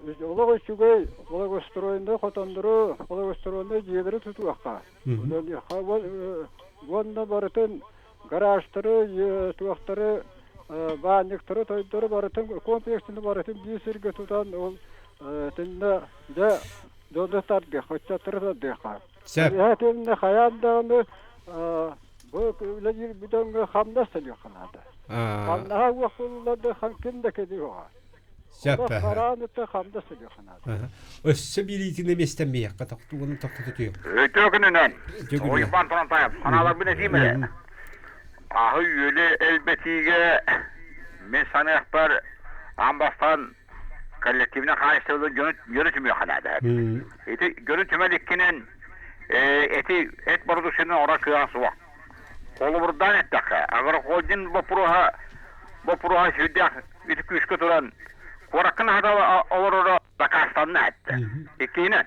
олох үчүгэй благоустроенный хотоннору, благоустроенный дьиэлэри тутуохха. Уонна барытын гаражтары, туохтары, баанньыктары, тойдору барытын комплексны барытын биир сиргэ тутан ол итиннэ дьэ дьону тардыахха, ыччаттары тардыахха. Сөп. Итиннэ хайаан даҕаны бу үлэлиир бүтөҥҥө хамнас төлүөххэ наада. Хамнаһа уох буллар ким да кэлиэҕэ. Сөп. Хараан хамнас төлүөххэ наада. Өссө биириитин эмиэстэн миэххэ тохтугун тохтотутуйук. Үтүө күнүнэн. Уйбан Турантаев. Ханааларбын этиим эрэ. Аһы үөлү элбэтиигэ мин саныахпар аан бастаан коллективнай хаачыстыбалар дьону түмүөххэ наада. Ити дьону түмэл иккинэн эти эт бородууксуйаны оҥорор кыаҕа суох. Холобурдаан эттэххэ, агрохолдинг боппуруоһа боппуруоһа сүрдээх ити күүскэ туран куоракка наһаа олороро дакаастанна эттэ. Иккиһинэн,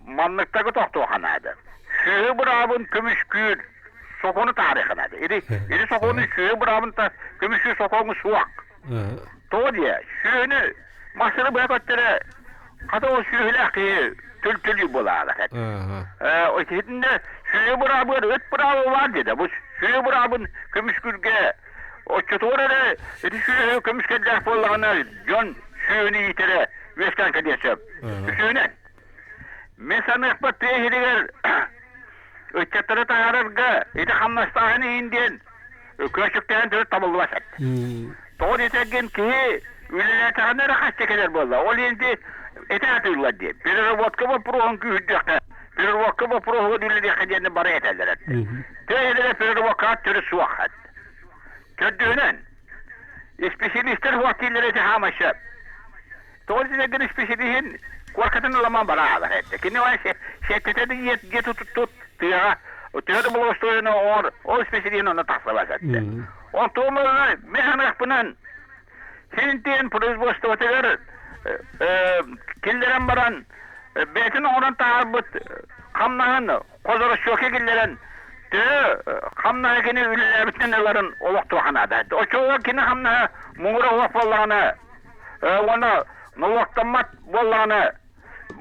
манныктарга тохтуохха наада. Сүөһү быраабын көмүскүүр сокуону таарыйха наада. Ити, ити сокуону сүөһү быраабын көмүскүүр сокуону суох. Тоҕо диэ, сүөһүнү массыына быһа көттөрө. Хата ол сүөһүлээх киһи түл-түлүү буолаалар. Итиннэ сүөһү быраабыгар ыт бырааба баар диэтэ. Бу сүөһү быраабын көмүскүүргэ оччотугар эрэ ити сүөһү көмүскэллээх буоллаҕына дьон сүөһүнү иитэрэ үөскээн кэлиэн сөп. Үсүһүнэн, мин саныахпар тыа иһигэр ыччаттары таһаарарга ити хамнастааһын иһин диэн көөчүктээн төрүт табыллыбат эт. Тоҕо диэтэргин киһи үлэлээтэҕинэ эрэ хаччы кэлэр буолла. Ол иһин ити атыыллар диэн. Переработка боппуруоһун күүһүрдүөххэ, переработка боппуруоһугар үлэлиэххэ диэн бары этэллэр эт. Тыа иһигэр переработкаҕа төрүт суох эт. Төрдүһүнэн, исписэлиистэр суох дииллэрэ ити хаамай сөп. Тоҕо диэтэргин исписэлииһин куоркатын ыламан бараалар этэ. Кини сэттэтэ дьиэ тут тыаҕа төһө да благоустроено оҥор, ол исписэлииһин онно тахсыбат этэ. Онтуом мин саныахпынан син производствотыгар киллэрэн баран бэйэтин оҥорон таһаарбыт хамнаһын хозрасчетка киллэрэн төһө хамнаһы кини үлэлээбитинэн ыларын олохтуохха наада. Оччоҕо кини хамнаһа муҥура суох буоллаҕына уонна нолуоктаммат буоллаҕына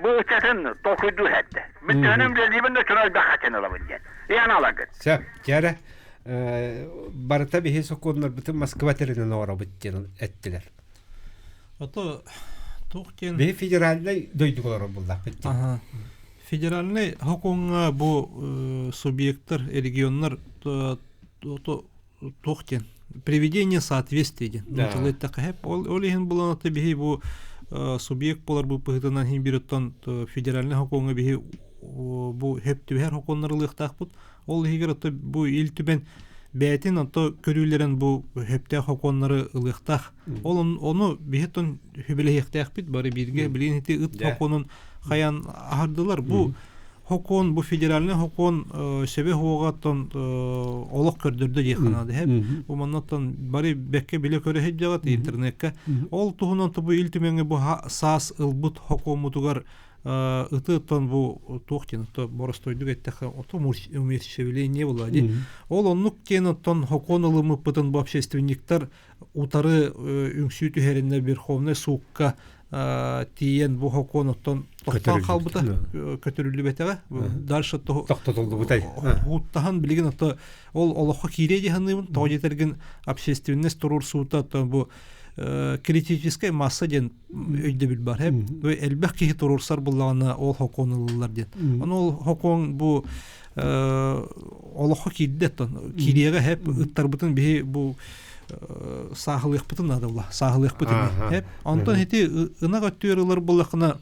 бу ыччатын толкуйдуу иһэрдэ. Мин төһөнү үлэлиибин да чуна элбэх хаччыны ылабын диэн. Иһэн алагын. Сөп, дьэрэ барыта биһи сокуоннарбытын Москва тэринэн оҥоробут диэн эттилэр. Ото туох диэн Биһи федеральнай дойдуга олорор буллахпыт диэн. Федеральнай хокуоҥҥа бу субъектар, регионнар туох диэн приведение соответствия диэн нууччалыы эттэххэ хэп ол ол иһин булан ото биһи бу субъект буолар бу быһыытынан иһин бир оттон федеральнай хокуоҥҥа биһи бу хөп түбэһэр хокуоннары ылыахтаахпыт ол иһигэр ото бу ил түбэн бэйэтин ото көрүүлэрин бу хөптөөх хокуоннары ылыахтаах ол ону биһи оттон хүбэлэһиэхтээхпит бары бииргэ билигин ити ыт хокуонун хайан аһардылар бу Хокуон бу федеральный хокуон сөбө хуоҕаттан олох көрдөрдө диэххэ наада һэп. Бу маннаттан бары бэккэ билэ көрө сылдьаҕыт интернекка. Ол туһунан бу Ил Түмэҥҥэ бу саас ылбыт хокуоммутугар ытыттан бу туох диэн то боростуойдук эттэххэ ото умерщвление була ди. Ол оннук диэн оттон хокуон ылыммыппытын бу общественниктар утары үҥсүү түһэриннэр Верховнай суукка тиийэн бу хокуон оттон тохтоон хаалбыта көтөрүллүбэтэҕэ дальше тохтотуллубутай ууттаһан билигин ото ол олоххо киириэ дии саныыбын тоҕо диэтэргин общественность туруорсуута оттон бу критическэй масса диэн өйдөбүл бар элбэх киһи туруорсар буллаҕына ол хокуон ылыллар диэн ону ол хокуон бу олоххо киирдэ оттон киириэҕэ хэп ыттарбытын биһи бу сааһылыахпытын наада була сааһылыахпыт ини онтон ити ынах өттүгэр ылар буоллаххына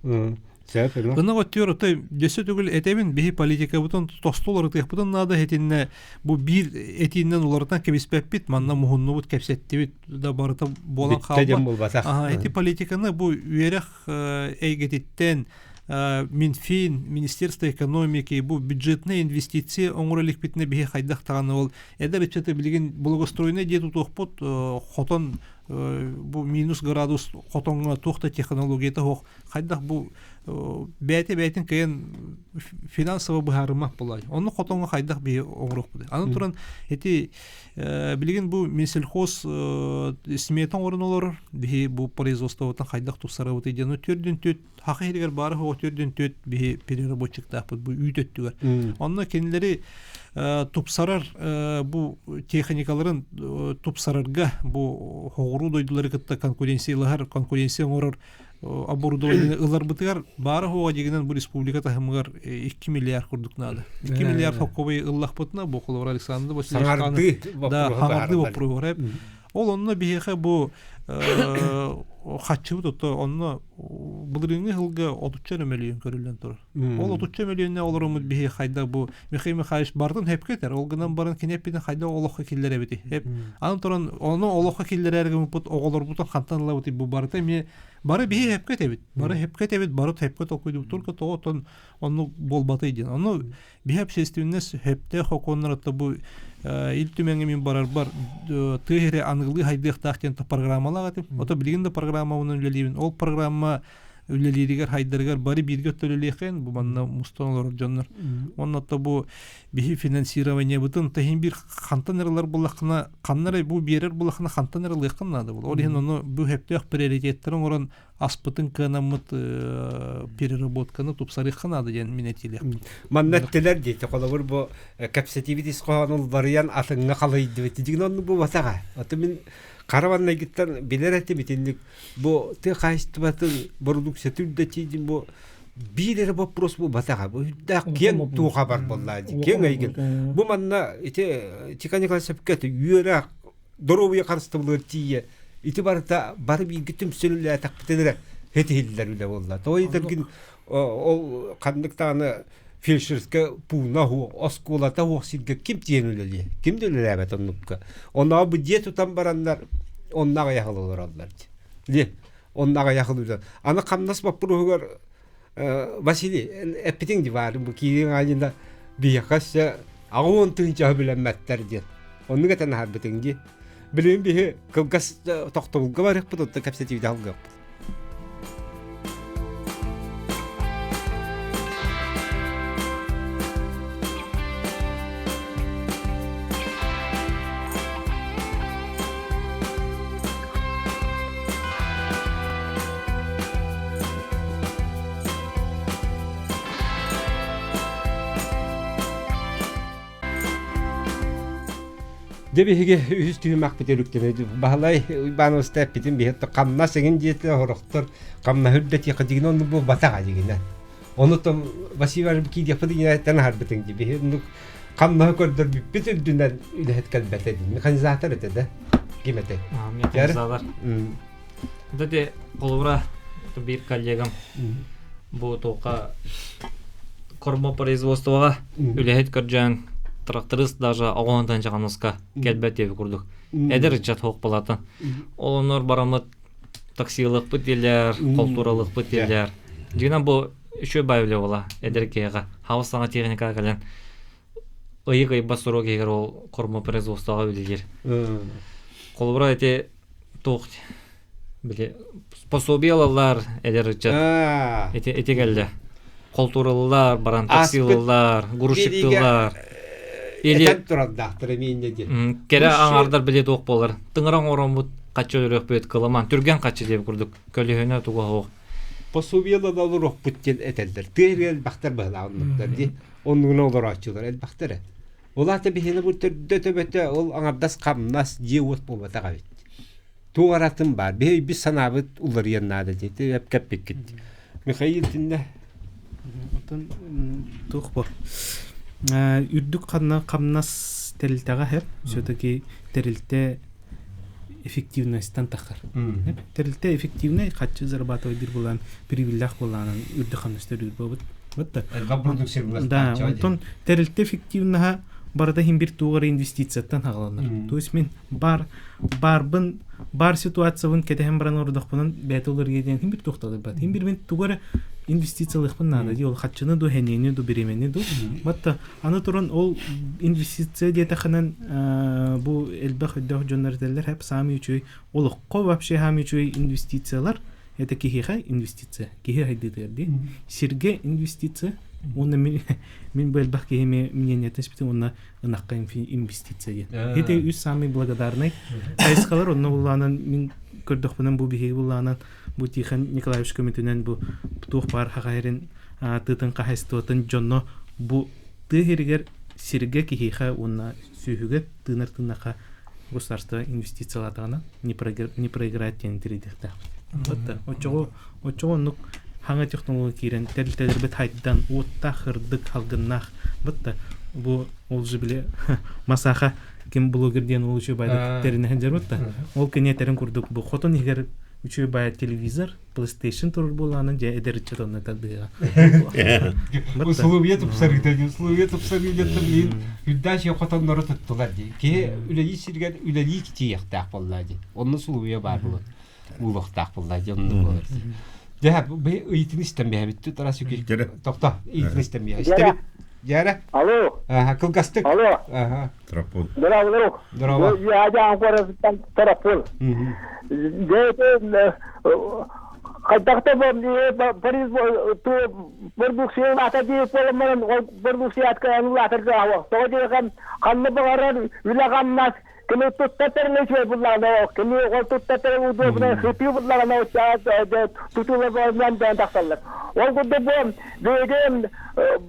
ынах өттүгэр отой дьөссө төгүл этэбин биһи политикабытын тосту уларытыахпытын наада итиннэ бу биир этииннэн уларытан кэбиспэппит манна муһуннубут кэпсэттибит да барыта буолан хаалбат ити политиканы бу үөрэх эйгэтиттэн Минфин, Министерство экономики бу бюджетная инвестиция оҥоро иликпитинэ биһи хайдах даҕаны ол эдэр ыччаты билигин благоустроенный дьиэ тутуохпут хотон бу минус градус хотоҥҥо туох да технологията суох хайдах бу бэйэтэ бэйэтин кыайан финансово быһаарыммат буолай онно хотоҥҥо хайдах биһи оҥоруохпут аны туран ити Билигин бу Минсельхоз смета оҥорон олорор. Биһи бу производствобытын хайдах тупсарабытый диэн төрдүн түт хаха иһигэр баары хоҕо төрдүн түт биһи переработчиктаахпыт бу үүт өттүгэр. Онно кинилэри тупсарар бу техникаларын тупсарарга бу хоҕуруу дойдулары кытта конкуренциялаһар конкуренция оҥорор оборудование ыларбытыгар баара хуоҕа дьигинэн бу республика таһымыгар 2 миллиард курдук наада. 2 миллиард хоккобай ыллахпытына бу холобура Александр Васильевич да хаҥардыы боппуруоһу Ол онно биһиэхэ бу хаччыбыт ото онно былырыыҥҥы сылга отучча мөлүйүөн көрүллэн турар. Ол отучча мөлүйүөннэ олороммут биһи хайда бу Михаил Михайлович бардын хепке этэр. Ол гынан баран кини эппитин хайда олоххо киллэрэбити. Хеп аны туран ону олоххо киллэрэр гыммыт оҕолорбутун хантан ылабыт бу барыта эмиэ бары биһи хепке этэбит. Бары хепке этэбит, бары хепке толкуйдубут. Только тоҕо оттон оннук буолбатый диэн. Ону биһи общественность хепте хокуоннар бу Ил Түмэҥҥэ мин барарбар тыа сирэ аныгылыы хайдыахтаах диэн программалаах этим. Ото билигин да программабынан үлэлиибин. Ол программа үлэлииригэр хайдарыгар бары бииргэ төлөлиэххин бу манна мустан олорор дьоннор уонна то бу биһи финансированиебытын таһин бир хантан эрэлэр буллаххына ханна эрэ бу биэрэр буллаххына хантан эрэ ылыаххын наада буол ол иһин ону бу сөптөөх приоритеттары оҥорон Аспытын кыанаммыт переработканы тупсарыахха наада диэн мин этиилэхпин. Манна эттилэр диэти холобур бу кэпсэтиибит ис хоһоонун уларыйан атыҥҥа халыйдыбыт. Дьигин оннук буолбатаҕа. Ото мин хара маннайгыттан билэр этим итинник бу тыа хаһаайыстыбатын бородууксуйатын үрдэтиитин бу биир эрэ вопрос буолбатаҕа. Бу үрдээх киэҥ туоха бар буоллаа дии. Киэҥ эйгин. Бу манна ити Чика Николаевич сөпкө үөрэх доруобуйа харыстабылыгар тиийэ ити барыта бары бииргэ түмсүллээтэхпитин эрэ хэтиһиллэр үлэ буолла. Тоҕо диэтэргин ол ханнык даҕаны фельдшерскэ пууна уһуох, оскуолата уһуох сиргэ ким тиийэн үлэлиэ? Ким да үлэлээбэт оннукка. Оннооҕу бу дьиэ тутан бараннар онно аҕыйах олороллор. Дьиэ онно аҕыйах үлэ. Аны хамнас боппуруоһугар Василий эппитиҥ дии баар бу киириҥ аанньына биһиэхэ өссө 80 тыһыынчаһы билэммэттэр диэн. Оннук этэн аһарбытыҥ дии. Билигин биһи кылгас тохтобулга барыахпыт, оттон кэпсэтиибит алгыахпыт. Дьэ биһиги үһүс түһүмэхпит өрүктэнэ Баһылай Уйбаанабыста эппитин биһи хамнас эҥин диэтэ сорохтор хамнаһы үрдэтиэххэ дигинэ оннук буолбатаҕа дигинэ. Ону том Василий Иванович киириэхпит инэттэн аһарбытыҥ дии биһи оннук хамнаһы көрдөрбүппүт үрдүнэн үлэһит кэлбэтэ дии. Механизатор этэ да ким этэй? Механизатор. Кстати, холобура биир коллегам бу туохха кормопроизводствоҕа үлэһит көрдьөөн тракторист даже оҕонтон чаҕаныска кэлбэт диэби курдук. Эдэр ыччат хоох балатын. Ол оннор бараммыт таксилыахпыт диэллэр, холтууралыахпыт диэллэр. Дьиҥинэн бу үчүгэй баай үлэ буола эдэр киһиэхэ. Хаус саҥа техникаҕа кэлэн ыйык ыйбат сурук иһигэр ол кормопроизводствоҕа үлэлиир. Холобура ити туох били пособие ылаллар эдэр ыччат ити ити кэллэ холтуураллар баран таксилыллар грузчиктыыллар или этэн турардаахтар эмиэ инньэ диэн кэрэ аҥаардар били туох буолар тыҥыра оҥороммут хаччы өлөрүөхпүт кыламан түргэн хаччы диэбит курдук көлөһүнэ туга суох пособиелар олоруохпут диэн этэллэр тыа сиригэр элбэхтэр быһылаах оннуктар дии оннугунан олорооччулар элбэхтэр Ол аата биһиэнэ бу төрдө-төбөтө ол аҥардас хамнас, дьиэ-уот буолбатах эбит. Туох аратын баар, биһи өйбүт-санаабыт уларыйан наада диэти эпкэппиккит. Михаил итиннэ Оттон туох бу үрдүк ханна хамнас тэрилтэҕэ иһэр все-таки тэрилтэ эффективностьтан таххар. Тэрилтэ эффективнэй хаччы зарабатывай диир буолан прибыльлээх буолаанан үрдүк хамнас төлүүр буолбут. Вот Да, онтон тэрилтэ эффективнаһа барыта иһин бир туох эрэ инвестицияттан хаҕаланар. То есть мин бар барбын бар ситуациябын кэтэһэн баран ордохпунан бэйэтэ уларыйа диэн иһин бир туохталырбат. Иһин бир мин тугу эрэ инвестициялыахпын наада дии ол хаччыны ду хэниэни ду бириэмэни ду. Батта Аны туран ол инвестиция диэтэххинэн бу элбэх өйдөөх дьоннор этэллэр хэп саамай үчүгэй олоххо вообще саамай үчүгэй инвестициялар это киһиэхэ инвестиция киһи хайдыытыгар дии сиргэ инвестиция уонна мин мин бу элбэх киһи мнениетын испитим уонна ынахха инвестиция диэн это үс самый благодарный хайысхалар онно буллаанан мин көрдөхпүнэн бу биһиги буллаанан бу Тихон Николаевич көмөтүнэн бу туох баар хахайрын тыатын хаһайыстыбатын дьонно бу тыа сиригэр сиргэ киһиэхэ уонна сүөһүгэ тыынар тыыннаха государство инвестициялаатаҕына не проиграет диэн тирийдиэхтээхпит. Вот оччоҕо оччоҕо оннук хаҥа технология киирэн тэрилтэлэрбит хайдан уоттаах ырдык халгыннаах бытта бу ол же били масаха ким блогер диэн ол үчүгэй байдык тэринэһэн дьарбытта ол кини этэрин курдук бу хотон иһигэр үчүгэй баай телевизор PlayStation турар буолаанын дьэ эдэр ыччат онно тардыыга. Условия тупсарыыта дии, условия тупсарыы диэн билигин үрдээх сиэ хотоннору туттулар дии. Киһи үлэлии сиригэр үлэлии тиийиэхтээх буоллаа дии. Онно условия баар буолар. Уулуохтаах буоллаа дии, онно буолар дии. Дьэ, ыйытын истэн биһэбит Тарас Юкий. Тохто, ыйытын истэн биһэ. Истэбит. Дьээрэ. Алло. Аха, кылгастык. Алло. Аха. Троппун. Здорово, Здорово. Я куораттан Троппун. Дьэ, хайдахта продукция улаата диир буоламмын продукциятка улаатарга тоҕо диэхем ханна баҕарар үлэ хамнас Кини тутта тэрилэ үчүгэй буллаҕына, кини ол тутта тэрил удобно хытыы буллаҕына тутула дээн тахсаллар. Ол курдук бу биһиги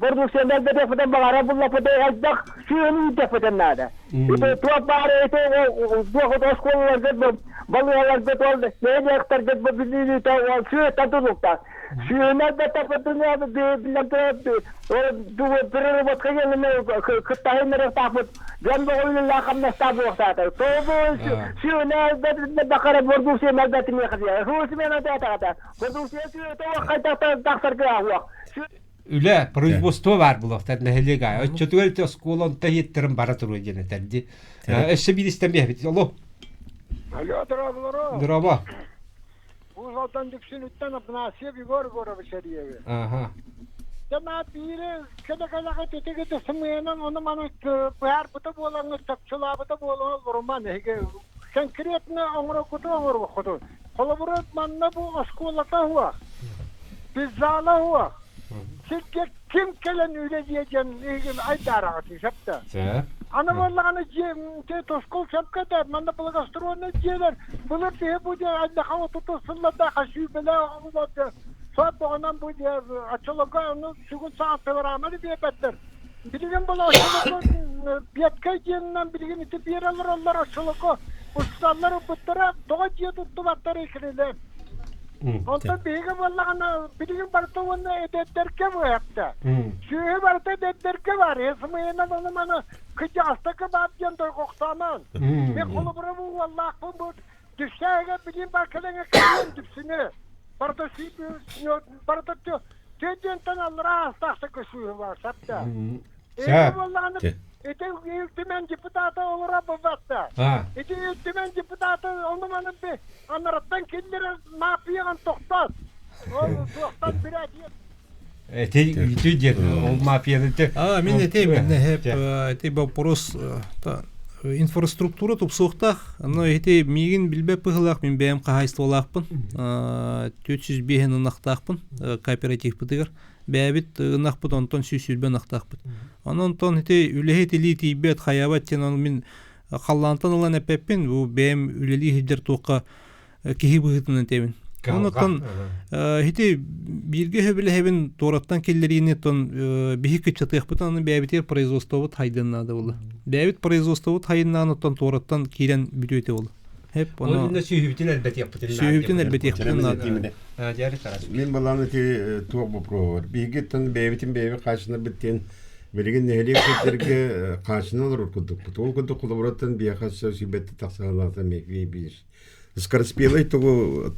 продукцияны элбэтиэхпитин баҕара буллахпыт элбэх сүөһүнү иитиэхпитин наада. Ити туох баар ити туох оскуолаларга балыыһаларга ол нэһилиэктэргэ бүлүүтэ ол сүөһүттэн тутулуктаах. Сүөһүнү элбэттэхпитинэ биллэн переработка кыттаһыннарыахтаахпыт. Дьон боҕуллаах хамнастаах буолуохтаатар. Тоҕо сүөһүнү элбэттэххэ продукция элбэтиниэхэ. Хусмена тата. Продукция сүөһүтэ хайдах тахсарга аһуох. Үлэ, производство баар буолуохтар нэһилиэк аайы. Оччотугар ити оскуола онто иһиттэрин бара туруо диэн этэрди. Өссө биир истэн биэһэбит. Алло. Алло, дорооболоро. Дорообо. Уус Алдан Дүпсүнүттэн Афанасьев Егор Егорович эрийэбин. Аха. Дьэ, биири кэлэ-кэлэҕэ титигити сымыйанан ону маны быһаарбыта буолаҥҥыт, чопчулаабыта буолан олоруман эһиги конкретно оҥороккуту оҥоруоххутун. Холобура, манна бу оскуолата уһуох, пиззала уһуох. Сиргэ ким кэлэн үлэлиэ диэн эһигин айдаараҕытый, сөп да? Аны буоллаҕына дьиэ тускул сөпкө да манна благоустроенный дьиэлэр былыр киһи бу дьиэ андаха отутус сыллардаах сүүрбэлээх оҕолорго соотоҕунан бу дьиэ оччолорго ону сүгүн саҥа программаны биэрбэттэр. Билигин бұл оччолорго беткай диэнинэн билигин ити биэрэ олороллор оччолорго усталлар ылбыттара тоҕо дьиэ туттубаттар икрилэр. Онтон биһиги буоллаҕына билигин барыта уонна эдэрдэргэ быһахта. Сүөһү барыта эдэрдэргэ бар. Сымыйанан ону маны кыдьаастакы баар диэн дойҕохтоомон. Мен холобура бу уоллаахпын бу дүссээгэ билим бар кэлэҥэ кэлиэн дүпсүнэ. Барыта барыта төдүөнтэн аллара аастаахта көсүүһү бар сапта. Эти буоллаҕына ити Ил Түмэн депутата олоро быватта. Ити Ил Түмэн депутата ону маны анараттан киллэрэр мааппыйаҕын тохтот. Ол туохтан бүрээт Эти үтү диэн ол мафияны А, мин этейм, хеп, эти вопрос инфраструктура тупсуохтаах. Но эти миигин билбэт быһыылаах мин бэйэм хаһаайыстыбалаахпын. 405 ынахтаахпын кооперативпытыгар. Бэйэбит ынахпыт онтон 120 ынахтаахпыт. Онон онтон ити үлэһит илии тиийбэт хайабат диэн ону мин халлаантан ылан эппэппин. Бу бэйэм үлэлии сылдьар туохха киһи быһыытынан этэбин. Онон ити бииргэ сөбүлэһэбин туораттан киллэриини тон биһи кыччатыахпытын аны бэйэбитигэр производствобут хайдыннаада буолла. Бэйэбит производствобут хайыннаан оттон туораттан киирэн бүтүөтэ буолла. Хеп ону сүһүбүтүн элбэтиэхпитин сүһүбүтүн элбэтиэхпитин наада. Мин балаан ити туох боппуруоһу бар. Биһиги бэйэбитин бэйэбит хаачынарбыт диэн билигин нэһилиэк сирдэргэ хаачына олорор курдукпут. Ол курдук холобураттан биһиэхэ сүүбэтти тахсаалаата биир Скороспелый тугу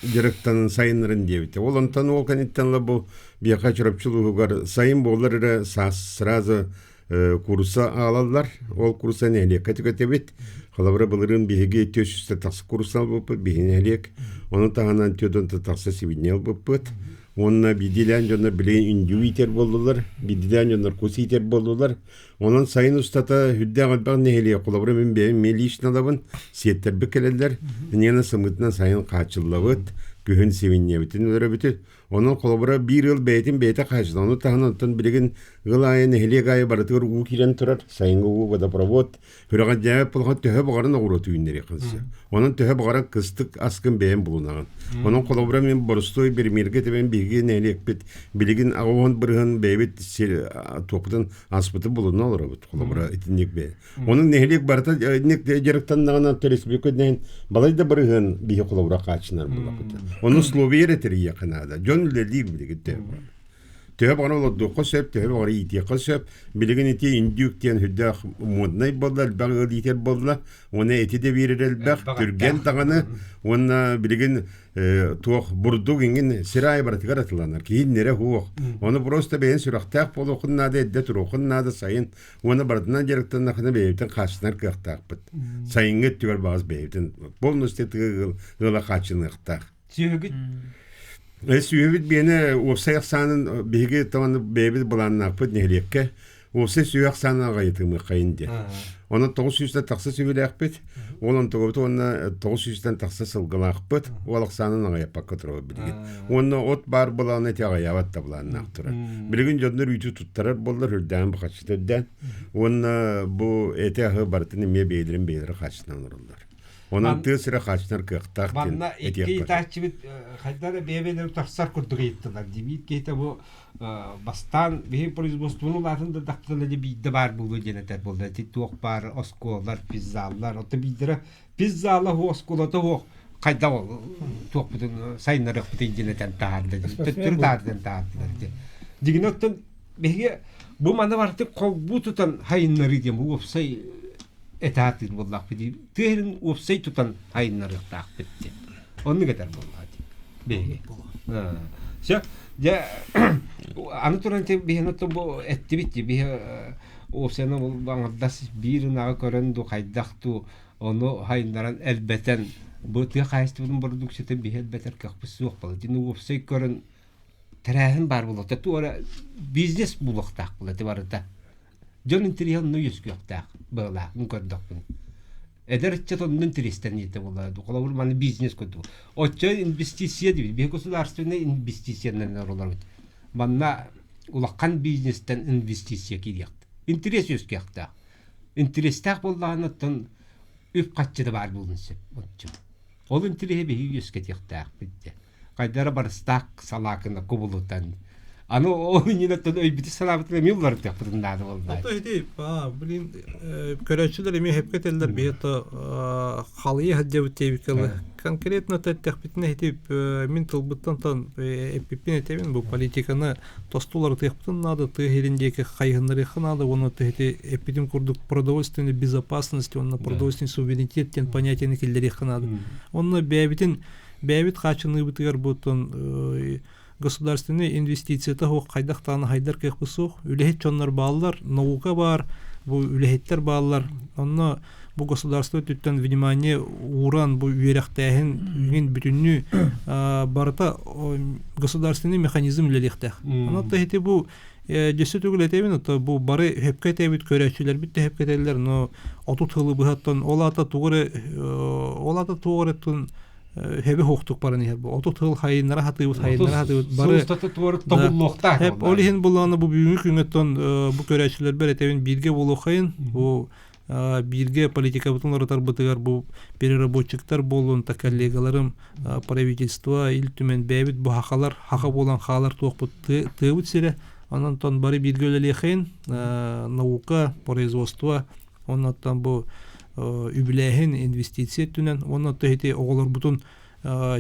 дьарыктанан сайыннарын диэбитэ. Ол онтон ол кэнниттэн ыла бу биэхэ Чурапчы улууһугар сайын буолар эрэ саас сразу курса аалаллар. Ол курса нэһилиэккэ түгэтэбит. Холобура былырыын биһиги 400 тахса курса ылбыппыт, биһи нэһилиэк. Ону таһынан 4 тахса сибинньэ ылбыппыт. Уонна биирдиилээн дьоннор билигин үндүү иитэр буоллулар, биирдиилээн дьоннор кус иитэр буоллулар. Онон сайын устата үрдээх элбэх нэһилиэк, холобура мин бэйэм эмиэ лично ылабын, сиэттэрбит кэлэллэр, инньэ сымыытынан сайын хааччыллабыт, күһүн сибинньэбитин өлөрөбүт. Онон холобура биир ыал бэйэтин бэйэтэ хааччылла. Ону таһынан оттон билигин ыал аайы нэһилиэк аайы барытыгар уу киирэн турар, сайыҥҥы уу водопровод, Сүрэҕэлдьээбэт буоллахха төһө баҕаран оҕуруоту үүннэриэххин сөп. Онон төһө баҕаран кыстык аскын бэйэм булунаҕын. Онон холобура мин боростуой биримиэргэ тэбэн биһиги нэһилиэкпит билигин 80% бэйэбит сир туохпутун аспытын булуна олоробут. Холобура итинник бэйэ. Онон нэһилиэк барыта итинник дьарыктаннаҕына республика нэһин балай да бырыһыан биһи холобура хааччынар буоллахпыт. Ону условия эрэ тэрийиэххэ наада. Дьон үлэлиир билигин Төһө баҕара олордуохха сөп, төһө баҕара иитиэххэ сөп. Билигин ити индюк диэн сүрдээх моднай буолла, элбэх ыал иитэр буолла. Уонна эти да биэрэр элбэх, түргэн даҕаны. Уонна билигин туох бурдук иҥин сир аайы барытыгар атыланар. Киһи хуох. Ону просто бэйэн сүрэхтээх буолуоххун наада, эрдэ туруоххун наада сайын. Уонна барытынан дьарыктаннахына бэйэбитин хааччынар кыахтаахпыт. Сайыҥҥы өттүгэр баҕас бэйэбитин полностью ыала хааччыныахтаах. Сүөһүгүт Сүөһүбүт биэнэ уопсай ахсаанын биһиги таҕаны бэйэбит былааннаахпыт нэһилиэккэ. Уопсай сүһүөх ахсаанын аҕыйатымыаххайын диэн. Онон 900-тэн тахса сүбэлээхпит, ол онтугабыт уонна 900-тэн тахса сылгылаахпыт, ол ахсаанын аҕыйаппакка турабыт билигин. Уонна от баар былаана ити аҕыйаабат да былааннаах турар. Билигин дьоннор үүтү туттарар буоллар үрдээн бахаччыта үрдээн. Уонна бу эти аһы барытын эмиэ бэйэлэрин бэйэлэрэ хааччынан олороллор. Онон тыа сирэ хааччынар кыахтаах диэн Манна икки этиэххэ сөп. ыйытааччыбыт хайдах эрэ бэйэ-бэйэлэрин тахсар курдук ыйыттылар. Димит киһитэ бу бастаан биһи производствону улаатын да дахталар биирдэ баар буолуо диэн этэр буолла. Ити туох баар оскуолалар, пиззаллар. Оттон биирдэрэ пиззала суох, оскуолата суох хайдах ол туохпутун сайыннарыахпытый диэн этэн таһаарда. Төттөрү таһаардан таһаардылар диэн. Дигинэ оттон биһиги бу маны барытын холбуу тутан хайыннарыы диэн бу уопсай этаатыыр буоллахпыт дии. Тыа сирин уопсай тутан хайыннарыахтаахпыт диэн. Оннук этэр буоллаҕа дии. Биһиги. Все, дьэ аны туран биһини оттон бу эттибит дии биһи уопсайынан ол аҥардас биир ынаҕы көрөн дуу хайдах дуу ону хайыннаран элбэтэн бу тыа хаһаайыстыбатын бородууксуйата биһи элбэтэр кыахпыт суох буолла. Дьиҥ уопсай көрөн тэрээһин баар буолуохта туора бизнес буолуохтаах буолла ити барыта. Дьон интэриэһэ онно үөскүөхтээх быһыылаах мин көрдөхпүн. Эдэр ыччат онно интэриэстэниитэ буолла. Холобур, маны бизнес курдук. Оччо инвестиция диибит. Биһиги государственнай инвестициянан олоробут. Манна улахан бизнестэн инвестиция киириэхт. Интэриэс үөскүөхтээх. Интэриэстээх буоллаҕына оттон үп-харчы да баар буолуон сөп. Оччо. Ол интэриэһи биһиги үөскэтиэхтээхпит дьэ. Хайдара барыстаах салаакына кубулутан аны ол иннинэ өйбүтү санаабытын эмиэ уларытыахпытын наада буолла. Ото ити блин көрөөччүлэр эмиэ хепке этэллэр биһи то халыйа сылдьабыт диэбиккэ конкретно эттэхпитинэ ити мин тылбыттан тон эппиппин этэбин бу политиканы тосту уларытыахпытын наада тыа сирин диэки хайыһыннарыахха наада уонна ити эппитим курдук продовольственной безопасность уонна продовольственный суверенитет диэн понятиены киллэриэххэ наада онно бэйэбитин бэйэбит хааччыныыбытыгар бу оттон государственный инвестицията суох хайдах даҕаны хайдар кыахпыт суох. Үлэһит дьоннор бааллар, наука баар, бу үлэһиттэр бааллар. Онно бу государство өттүттэн внимание ууран бу үөрэхтээһин үҥин бүтүннүү барыта государственный механизм үлэлиэхтээх. Онон ити бу дьөссө төгүл этэбин, ото бу бары хөпкө этэбит, көрөөччүлэрбит да хөпкө этэллэр, но отут сылы быһаттан ол аата тугу эрэ ол аата туох эрэ хэби хоохтук баран иһэр бу отут сыл хайыннара хатыыбыт хайыннара хатыыбыт бары тобуллуохтаах ол иһин булааны бу бүгүҥҥү күҥҥэттэн бу көрөөччүлэрбэр этэбин бииргэ буолуоххайын бу бииргэ политикабытын уларытарбытыгар бу переработчиктар буоллун та коллегаларым правительство ил түмэн бэйэбит бу хахалар хаха буолан хаалар туохпут тыабыт сирэ онон тон бары бииргэ үлэлиэхин наука производство оннуттан бу үбүлээһин инвестиция өттүнэн уонна ити оҕолорбутун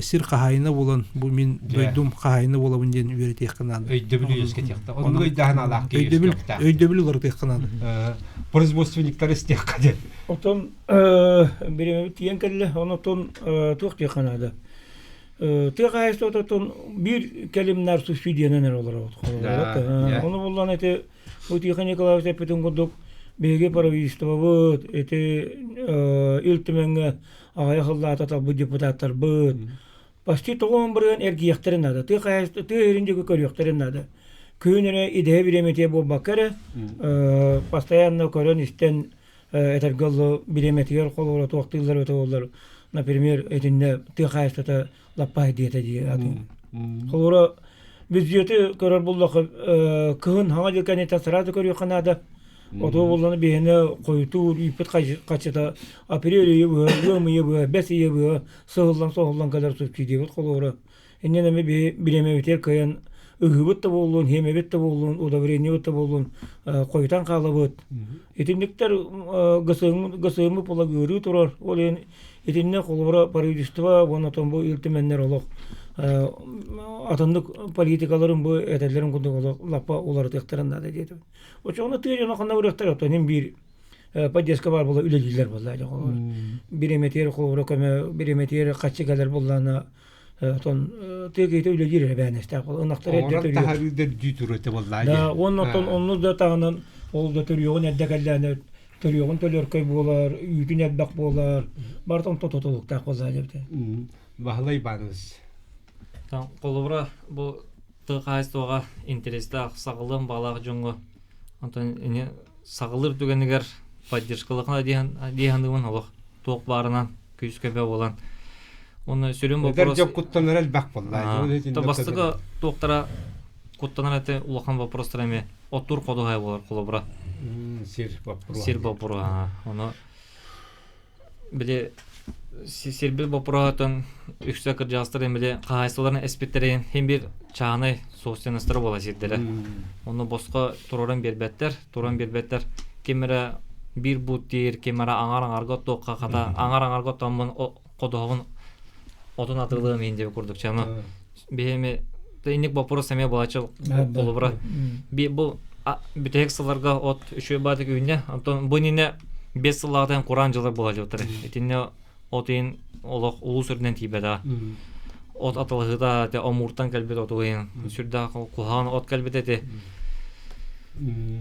сир хаһаайына буолан бу мин дойдум хаһаайына буолабын диэн үөрэтиэххэ наада. Өйдөбүлү үөскэтиэхтэ. Оннук өйдөһөн алаах өйдөбүл өйдөбүл уларытыахха наада. Производственниктар истиэххэ диэн. Отон бириэмэбит тиийэн кэллэ. Онотон туох диэххэ наада. Тыа хаһаайыстыбата биир кэлимнэр субсидиянан эрэ олоробут. Ону буллан ити Бу Тихон Николаевич эппитин курдук, биһиги правительствобыт, ити Ил Түмэҥҥэ аҕыйах сыллаата талбыт депутаттарбыт почти тоҕуон бырыан эргийиэхтэрин наада. Тыа хаһаайыстыба тыа сирин диэки көрүөхтэрин наада. Күн эрэ идэһэ бириэмэтигэр буолбакка эрэ, постоянно көрөн-истэн этэргэ дылы бириэмэтигэр холобура туохтууллар эбитэ буоллар, например, итиннэ тыа хаһаайыстыбата лаппа диэтэ дии атын. Холобура бюджеты көрөр буллахха кыһын хаҥа дьыл кэнниттэн сразу көрүөххэ наада. Оту булланы биһиэнэ хойутуур үүппүт хаччыта апрель ыйы быһа, ыам ыйы быһа, бэс ыйы быһа сыһыллан соһуллан кэлэр субсидиябыт холобура. Иннинэ эми биһи бириэмэбитигэр кыайан ыһыыбыт да буоллун, хиэмэбит да буоллун, удобрениебыт да буоллун хойутан хаалабыт. Итинниктэр ГСМ була ыарыы турар. Ол иһин итиннэ холобура правительство уонна отон бу Ил Түмэннэр олох атыннык политикаларын бу этэллэрин курдук олох лаппа уларытыахтарын наада диэтим. Очоҕуна тыа дьоно ханна барыахтар оттон иһин биир поддержка баар буола үлэлииллэр буолла холобура. Бириэмэтигэр холобура көмө бириэмэтигэр хаччы кэлэр буоллаҕына отон тыа киһитэ үлэлиир эрэ бээнэстээх буолла ынахтар эрдэ төрүөх таһаарыы дүү туруо этэ буоллаа да уонна оттон оннук да таһынан ол да төрүөҕүн эрдэ кэллээнэ төрүөҕүн төлөркөй буолар үүтүн элбэх буолар барытын тототулуктаах буоллаа диэбитэ Баһылай Иванович Холобура бу тыа хаһаайыстыбаҕа интэриэстээх саҕалыан баҕалаах дьоҥҥо Онтон ини саҕалыыр түгэнигэр поддержкалыхына диэханыбын олох туох баарынан күүс-көбө буолан. Уонна сүрүн Эдэр вопрос дьон куттанар элбэх буолла. Бастакы туохтара куттанар этэ улахан вопростар эми оттур ходуһай болар холобура. Сир боппуруоһа. Сир боппуруоһа. Ону били сирбит боппуруоһатын үксэ кырдьаҕастар били хаһаайыстыбаларын эспиттэрин хин бир чааһынай собственностара буола сирдэрэ. Ону босхо тураран биэрбэттэр, туран биэрбэттэр. Ким эрэ биир буут диир, ким эрэ аҥар аҥарга оттуохха хата аҥар аҥарга оттоммун ходуһабын отун атыылыам иин диэби курдук чаны биһиэми инник вопрос эмиэ буолаччы холобура би бу бүтэһик сылларга от үчүгэй баатык үүннэ онтон бу иннинэ бес сыллаатан кураан дьыллар буолаллар итиннэ от иин олох улуус үрдүнэн тиийбэтэ от атылаһыыта те омуртан кэлбит оту иин сүрдээх куһаҕан от кэлбит эти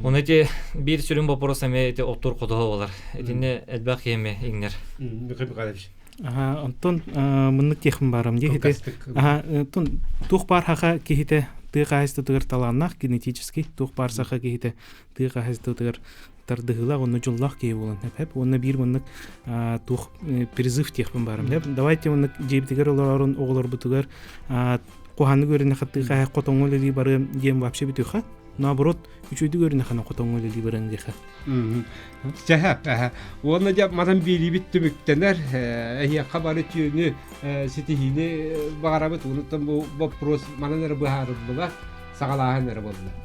Оны ити биир сүрүн вопрос эмиэ ити оттур ходуһа болар. Итинне элбэх киһи иҥнэр. Михаил Михайлович. Аха, онтон мыннык тиэхин барам дии хите. Аха, онтон туох баар хаха киһитэ тыа хаһайыстытыгар талааннаах генетический туох баар саха киһитэ тыа хаһайыстытыгар тардыһыылаах онно дьоллоох киһи буолан хэп уонна биир маннык туох призыв тиэхпин барам давайте маннык дьиэбитигэр олорорун оҕолорбутугар куһааны көрүнэ хаттыы хаһа хотоҥҥо үлэлии барыам диэн вообще бүтүөхэ наоборот үчүгэйдик көрүнэ хана хотоҥҥо үлэлии барыам диэхэ Чэһэ, уонна дьэ манан биэриибит түмүктэнэр эһиэхэ бары түүнү ситиһиини баҕарабыт. Онуттан бу боппуруос манан эрэ быһаарыллыбат, саҕалааһын эрэ буолла.